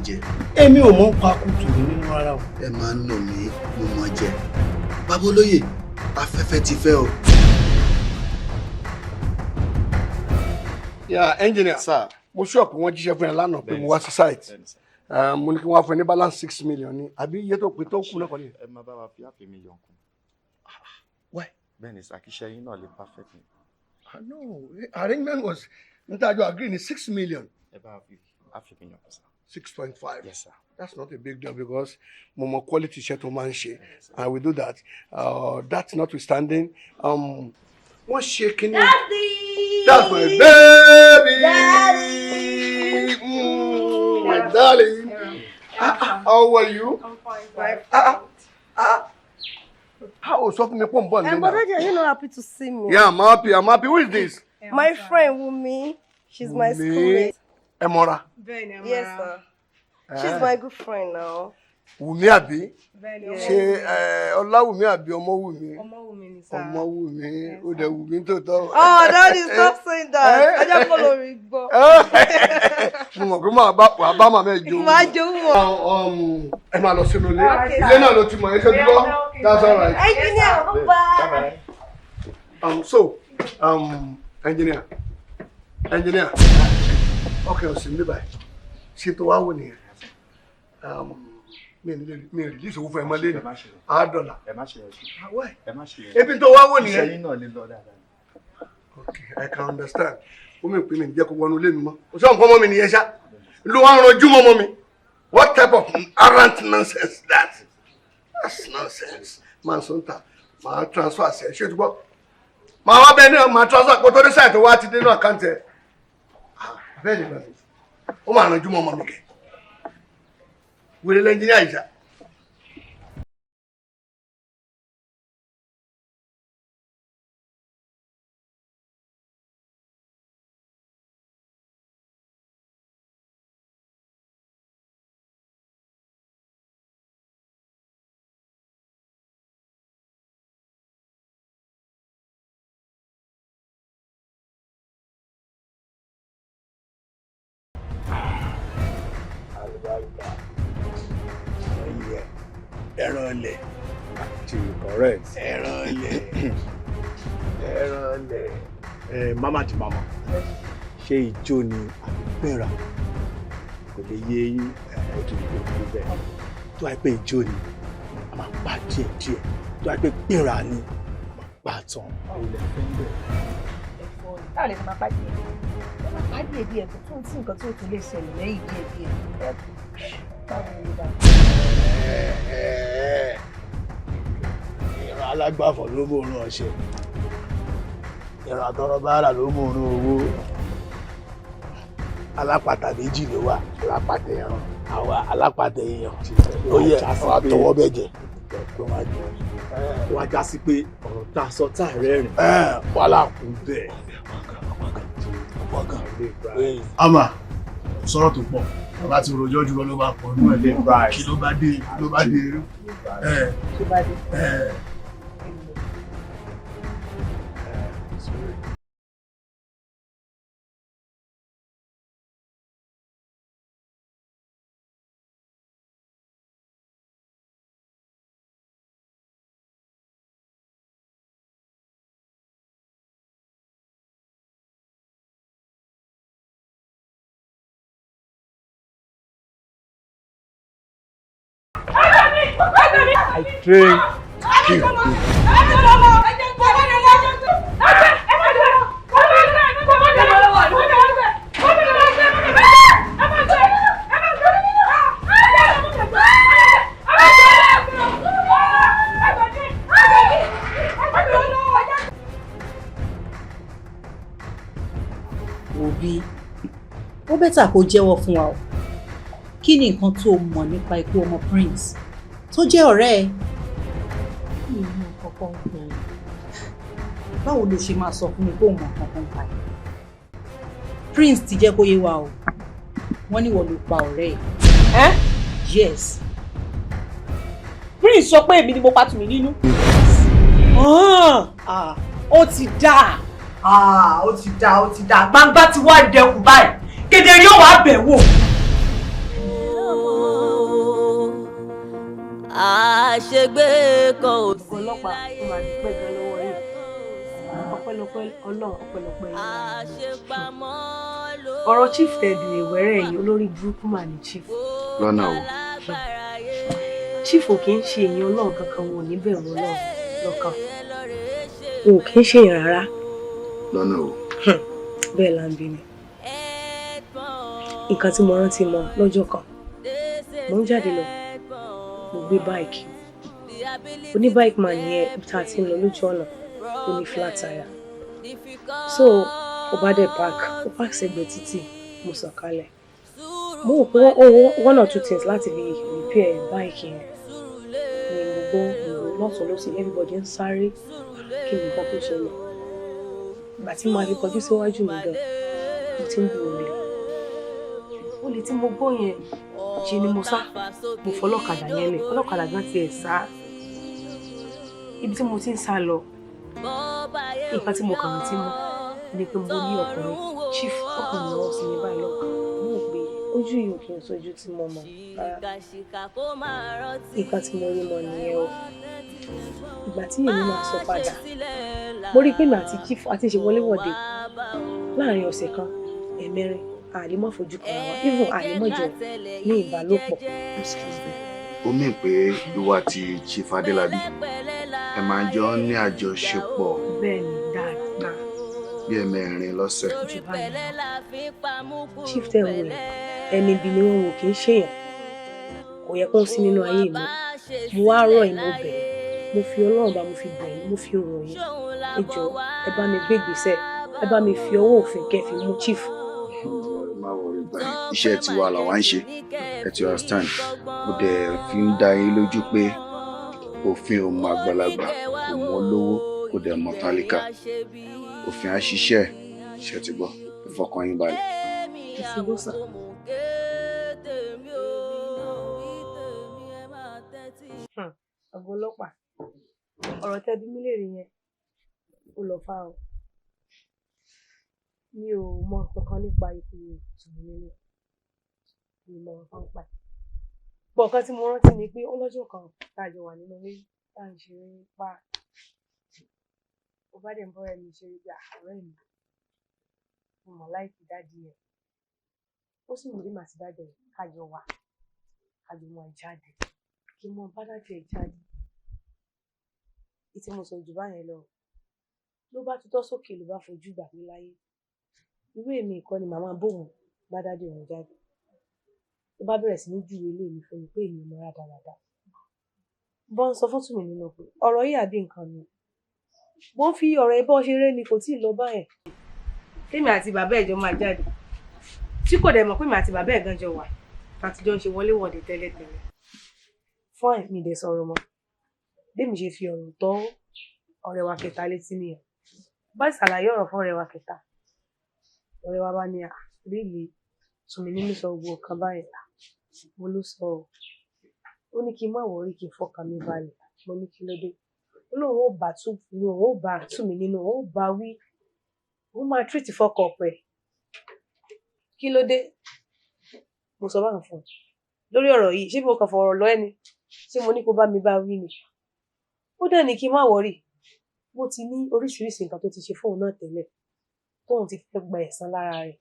jẹ. Èmi ò mọ̀ pa kùtù mi nínú rárá o. Ẹ máa ń nà mí, mo mọ̀ jẹ. Bàbá olóyè, afẹ́fẹ́ ti fẹ́ o. Yeah, engineer. Sir. Mo sure pé wọ́n jíṣẹ́ fún ẹ lánàá pé mo wá sí site. Mo ní kí wọ́n á fún ẹ ní balance 6 million ni àbí iye tó pé tó kù náà kọ́ ni. Ẹ máa bá wa fi half a million kún. Why? Bẹ́ẹ̀ ni sir, kí iṣẹ́ yín náà lè perfect ni. Ah, no, arrangement was n ta jọ agree ní 6 million. Ẹ bá wa fi half a million kún, sir. 6.5. Yes, sir. That's not a big deal because mo mọ quality iṣẹ́ tó máa ń ṣe and we do that. That notwithstanding, wọ́n ṣe kínní. Daddy! That's my baby. Daddy! My darling. Ah, ah, how are you? I'm fine. Ah, ah, how sọ fún mi pọ̀ ń bọ̀ nílé But náà. Daddy, are you not happy to see me? Yeah, I'm happy. I'm happy. Who is this? My friend Wumi. She's my Wumi. schoolmate. Ẹ mọ́ra. Yes, sir. She's Eh. my good friend now. Wùmí àbí? Bẹ́ẹ̀ni. Ṣé Ọláwùmí àbí Ọmọwùmí? Ọmọwùmí ni sir. Ọmọwùmí, ó dẹ̀ wùmí tó tọ́. Oh, Daddy, stop saying that. Eh? Ẹ jẹ́ kó lórí gbọ́. Mo mọ̀ pé màá bá wàá bá màmá ẹ̀ jó. Màá jowú wọn. Ẹ máa lọ sínú ilé. Okay, Ilé sir. náà ló ti mọ̀ ẹ́ ṣe dúró. That's all right. Engineer, bye. So, engineer, engineer, okay, o sì ń bí báyìí. Ṣé tó wá wò nìyẹn? Mi ò ní mi ò release owó fún ẹ mọ́ lẹ́nu. Àádọ́là. Ẹ má ṣe yẹn sí. Why? Ẹ má ṣe yẹn. Ebi tó wá wò nìyẹn. Iṣẹ́ yín náà lè lọ dáadáa. Okay, I can understand. Ó mi pè mí jẹ́ kó wọnú ilé mi mọ́. O sọ nǹkan mọ́ mi nìyẹn ṣá. Ló wá ń ranjú mọ́ mọ́ mi. What type of arrant nonsense is that? That's nonsense. Máa sọ ń ta, máa transfer ṣe, ṣé o ti gbọ́? Màá wá bẹ́ẹ̀ náà, máa transfer kó tó dé sáì tó wá ti dé náà àkáǹtì ẹ̀. Ah, bẹ́ẹ̀ ni bàbá mi. Ó máa ranjú mọ́ ọmọ mi kẹ̀. Wèrè lẹ́ńjìnìá yìí ṣá. Àlùbáríkà ẹyẹ ẹran ilẹ̀. Correct. Ẹran ilẹ̀, ẹran ilẹ̀. Ẹ mama di mama, ṣé ijó ni àbí gbéra? Kò lè yé yín, ó ti di gbogbo bẹ́ẹ̀. Tó wáyé pé ijó ni, a máa pa díẹ̀ díẹ̀. Tó wáyé pé gbéra ni, a máa pa tán. Ó lè fẹ́ bẹ́ẹ̀. Ẹ̀fọ́ táwọn lè fi máa pa díẹ̀, ẹ máa pa díẹ̀ díẹ̀, kò tún tí nǹkan tó tún lè ṣẹlẹ̀ lẹ́yìn díẹ̀ díẹ̀ ẹ báwo ni dá. Ìran alágbàfọ̀ ló mú òórùn ọṣẹ, ìran àtọrọ báárà ló mú òórùn owó. Alápàtà méjì ló wà, alápàtà ẹran, àwa alápàtà èèyàn. Ó yẹ àwọn àtọwọ́ bẹ̀ jẹ. Wá já sí pé ọ̀rọ̀ tá a sọ tá a rẹ́rìn. Wàhálà kù bẹ́ẹ̀. Ama sọ̀rọ̀ tó pọ̀, bàbá ti rojọ́ jùlọ ló bá pọ̀ nú ẹ̀ lé. Kí ló bá dé? Kí ló bá dé? Ẹ Tó bá dé. ẹ. I train kill. Òbí, ó better kó jẹ́wọ́ fún wa o. Kí ni nǹkan tó o mọ̀ nípa ikú ọmọ Prince tó jẹ́ ọ̀rẹ́ ẹ? Mi ò mọ nǹkan kan pa ẹ̀. Báwo ló ṣe máa sọ fún mi pé o mọ̀ nǹkan kan pa ẹ̀? Prince ti jẹ́ kó yé wa o. Wọ́n ní wọ́n ló pa ọ̀rẹ́ ẹ̀. Ẹ́. Yes. Prince sọ pé èmi ni mo pa Tùmí nínú. Ah, ó ti dáa. Ó ti dáa, ó ti dáa. Gbangba ti wá dẹkùn báyìí. Kedere yóò wá bẹ̀ wò. Àṣegbé kan ò sí ọlọ́pàá ó máa dúpẹ́ gan lọ́wọ́ yìí, ọpẹ́lọpẹ́ Ọlọ́run, ọpẹ́lọpẹ́ yìí. Àṣepamọ́ ló Ọ̀rọ̀ chief tẹ̀dù ìwẹ́rẹ́ yìí, olórí burúkú mà ní chief. Lọ́nà o? Chief ò kì í ṣe èèyàn Ọlọ́run kankan, wọn ò ní bẹ̀rù Ọlọ́run lọ́kàn, wọn ò kì í ṣe èèyàn rárá. Lọ́nà o? Bẹ́ẹ̀ là ń bí ni. Nǹkan tí mo rántí mọ, lọ́jọ́ kan mo ń jáde lọ, mo gbé bike. Oní bike man yẹn, tá a ti ń lọ lójú ọ̀nà, ó ní flat tire, so ó bá dẹ̀ park, ó park sẹ́gbẹ̀ẹ́ títì. Mo sọ̀kalẹ̀, mo rò pé ó one or two things láti fi repair bike yẹn ni. Mo gbọ́ ìrò lọ́tún lọ́sì, everybody ń sáré. Kí ni nǹkan tó ṣẹlẹ̀? Ìgbà tí mo fi kọjú síwájú mi gan, mo ti ń bu olè. Olè tí mo gbọ́ yẹn, ṣe ni mo sá, mo fọlọ́kadà yẹn lẹ̀. Ọlọ́kadà gan tiẹ̀ sá. Ibi tí mo ti ń sá lọ, nǹkan tí mo kàn rántí mọ́ ni pé mo rí ọkùnrin chief, ọkùnrin lọ́wọ́ sí mi báyìí lọ́kàn. Mo rò pé ojú yìí ò kì í sojú tí mo mọ̀ rárá. Nǹkan tí mo rí mọ́ nìyẹn o. Ìgbà tí èmi máa sọ padà, mo rí i pé mi àti chief àti ṣe wọléwọ̀de láàrin ọ̀sẹ̀ kan, ẹ̀mẹrin, àlè fojú kan wa, even àlè jọ ní ìbálòpọ̀. Excuse me, ó mì pé ìwọ àti Chief Adélábí ẹ máa ń jọ ní àjọṣepọ̀? Bẹ́ẹ̀ni, dáadáa. Bí ẹ̀mẹrin lọ́sẹ̀? Jù báyìí lọ. Chief tẹ̀ ń wò yẹn, ẹni ibi ni wọ́n, wò kì í ṣèyàn, kò yẹ kó ń sí nínú ayé mi. Mo wá rọ̀ yín, mo bẹ̀ yín, mo fi Ọlọ́run bá mo fi bẹ̀ yín, mo fi rọ̀ yín, ẹ jọ̀ọ́, ẹ bá mi gbé ìgbésẹ̀, ẹ bá mi fi ọwọ́ òfin kẹ́ fi mú chief. Má worry báyìí, iṣẹ́ tiwa làwa ń ṣe, ẹ ti understand. Mo dẹ̀ fi ń dá yín lójú pé òfin ò mọ àgbàlagbà, kò mọ olówó, kò dẹ̀ mọ tálíkà. Òfin á ṣiṣẹ́. Ṣe ti gbọ́? Ẹ fọkàn yín balẹ̀. Ẹ ti gbọ́ sà. Ọ̀gá ọlọ́pàá, ọ̀rọ̀ tẹ́ bí mí léèrè yẹn, ó lọ fà o. Mi ò mọ nǹkan kan nípa ikú Tùmínínú, mi ò mọ nǹkan nípa ẹ̀ bọ̀. Nǹkan tí mo rántí ni pé ó lọ́jọ́ kan tá a jọ wà nínú ilé tá à ń ṣeré pa, ó bá dẹ̀ ń bọ́rẹ̀ mi ṣeré pé ọ̀rẹ́ mi, mo mọ̀ láìpẹ́ daddy ẹ̀, ó sì wù mí màá ti daddy ẹ̀ ká jọ wà, ká jọ máa jáde, kí n mọ bá daddy ẹ̀ jáde. Ìtí mo sọ jù báyẹn lọ, ló bá tutọ́ sókè, ló bá fojú gbà mí láyé. Irú èmi kọ́ ni màmá bóun bá daddy òun jáde. Ló bá bẹ̀rẹ̀ sí ní júwe ilé mi fún mi pé èmi ò mọ rádaràda. Bọ́n sọ fún Tùmí nínú pé ọ̀rọ̀ yìí àbí nǹkan mi, mo ń fi ọ̀rọ̀ ẹ bọ́ ṣeré ni, kò tíì lọ báyẹn. Tèmi àti bàbá ẹ̀ jọ máa jáde, tí kò dẹ̀ mọ̀ pé mi àti bàbá ẹ̀ gan jọ wà tàtijọ́ ń ṣe wọléwọ̀de tẹ́lẹ̀tẹ́lẹ̀. Fine, mi dẹ̀ sọ̀rọ̀ mọ́. Bẹ́ẹ̀ mi ṣe fi ọ̀rọ̀ tọ́ ọ̀rẹ́ wa kẹta létí nìyẹn. Bá ṣàlàyé ọ̀rọ̀ fún ọ̀rẹ́ wa kẹta, ọ̀rẹ́ wa bá ní à ríìlì Tùmí nínú sọ gbogbo nǹkan báyìí. Mo ló sọ ọ́, ó ní kí n má worry, kí n fọkàn mi balẹ̀. Mo ní kí ló dé? Ó lóun ó bá tú, òun ó bá Tùmí nínú, òun ó bá wí, òun máa treat fọkàn pẹ̀. Kí ló dé? Mo sọ báyìí fún un lórí ọ̀rọ̀ yìí, ṣé bí mo kàn fọ̀rọ̀ lọ ẹni, ṣé mo ní kó bá mi bá wí ni? Ó dẹ̀ ní kí n má worry, bó ti ní oríṣiríṣi nǹkan tó ti ṣe fóun náà tẹ́lẹ̀, tóun ti fẹ́ gba ẹ̀san lára rẹ̀.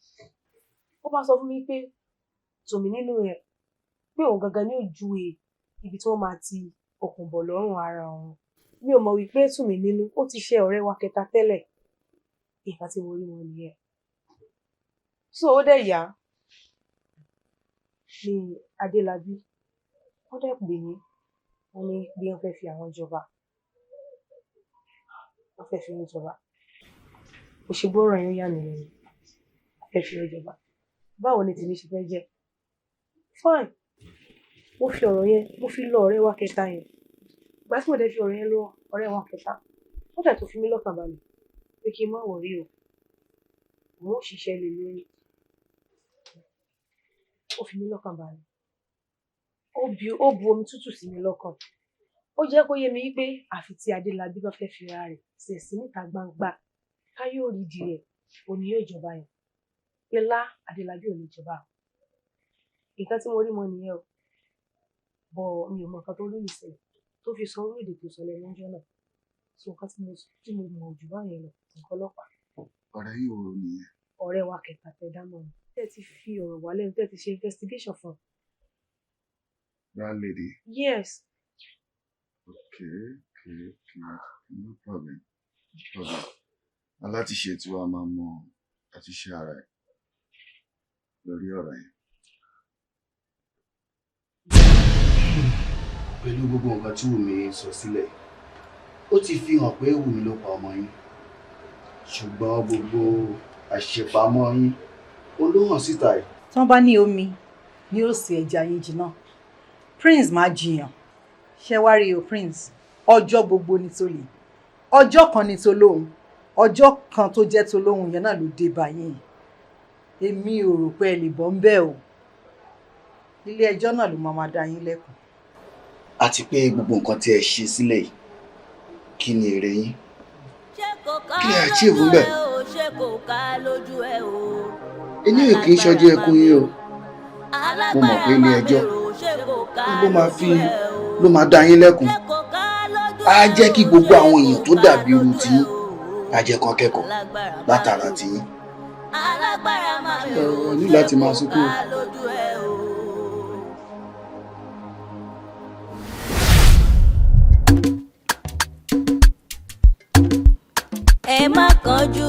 Ó bá sọ fún mi pé Tùmí nínú rẹ̀, pé òun gangan ní òjúwe ibi tí wọ́n máa ti okùn bọ̀ lọ́rùn ara òun. Mi ò mọ̀ wípé Tùmí nínú ó ti ṣe ọ̀rẹ́ wa kẹta tẹ́lẹ̀. Nǹkan tí mo rí wọn nìyẹn. So ó dẹ̀ yá ní Adélábí, wọ́n dẹ̀ pè mí, wọ́n ní bí wọ́n fẹ́ fi àwọn jọba, wọ́n fẹ́ fi mí jọba. Mo ṣe gbọ́rọ̀ yẹn, ó yà mí lẹ́nu. Wọ́n fẹ́ fi mí jọba, báwo ni tèmi ṣe fẹ́ jẹ́? Fine, mo fi ọ̀rọ̀ yẹn, mo fi lọ ọ̀rẹ́ wa kẹta yẹn. Ìgbà tí mo dẹ̀ fi ọ̀rọ̀ yẹn lọ ọ̀rẹ́ wa kẹta, ó dẹ̀ tó fi mí lọ́kàn balẹ̀ pé kí n má worry o, òun ó ṣiṣẹ́ lé lórí. Ó fi mí lọ́kàn balẹ̀, ó bu omi tútù sí mi lọ́kàn. Ó jẹ́ kó yé mi wípé àfi tí Adélábí bá fẹ́ fi ara rẹ̀ ṣẹ̀sín níta gbangba ká yóò rí di rẹ̀, òní yóò jọba yẹn, pé lá Adélábí ò ní jọba. Nǹkan tí mo rí mọ́ nìyẹn o. Bọ̀ mi ò mọ nǹkan tó lóyún ìṣẹ̀lẹ̀ tó fi sọ orí èdè tó sọ lẹ́nu ọjọ́ náà. So nǹkan tí mo mọ̀ jù báyẹn lọ, nǹkan ọlọ́pàá. Ọ̀rẹ́ yìí wo nìyẹn? Ọ̀rẹ́ wa kẹta tẹ dámọ̀ ni. Tẹ́ ti fi ọ̀rọ̀ wá lẹ́nu, tẹ́ ti ṣe investigation fún. That lady. Yes. Okay. No problem. No problem. Alátiṣe tí wàá máa mọ àtiṣe ara ẹ̀ lórí ọ̀rọ̀ yẹn. Pẹ̀lú gbogbo nǹkan tí Wùmí sọ sílẹ̀, ó ti fi hàn pé Wùmí ló pa ọmọ yín, ṣùgbọ́n gbogbo àṣepamọ́ yín ó ló hàn síta yìí. Tí wọ́n bá ní omi ni ó sè ẹja yín jiná, Prince máa jiyàn. Ṣé wá rí o, Prince, ọjọ́ gbogbo ní tó lè, ọjọ́ kan ní tó lóhùn, ọjọ́ kan tó jẹ́ tó lóhùn yẹn náà ló dé báyìí. Èmi ò rò pé ẹ lè bọ́ ń bẹ́ẹ̀ o. Ilé ẹjọ́ náà ló máa dá yín lẹ́kùn. Àti pé gbogbo nǹkan tí ẹ ṣe sílẹ̀ yìí, kí ni èrè yín? Kí lẹ achieve ń bẹ̀? Ṣé kò ká lójú ẹ o? Eléyìí kì í ṣọjọ́ ẹkún yín o. Mo mọ̀ pé ilé ẹjọ́ ló máa fi ló máa dá yín lẹ́kun. Á jẹ́ kí gbogbo àwọn èèyàn tó dàbí irú tiyín á jẹ́ kán kẹ́kọ̀ọ́ látara tiyín. Ẹ ní láti máa sunkún o. Ẹ má kánjú.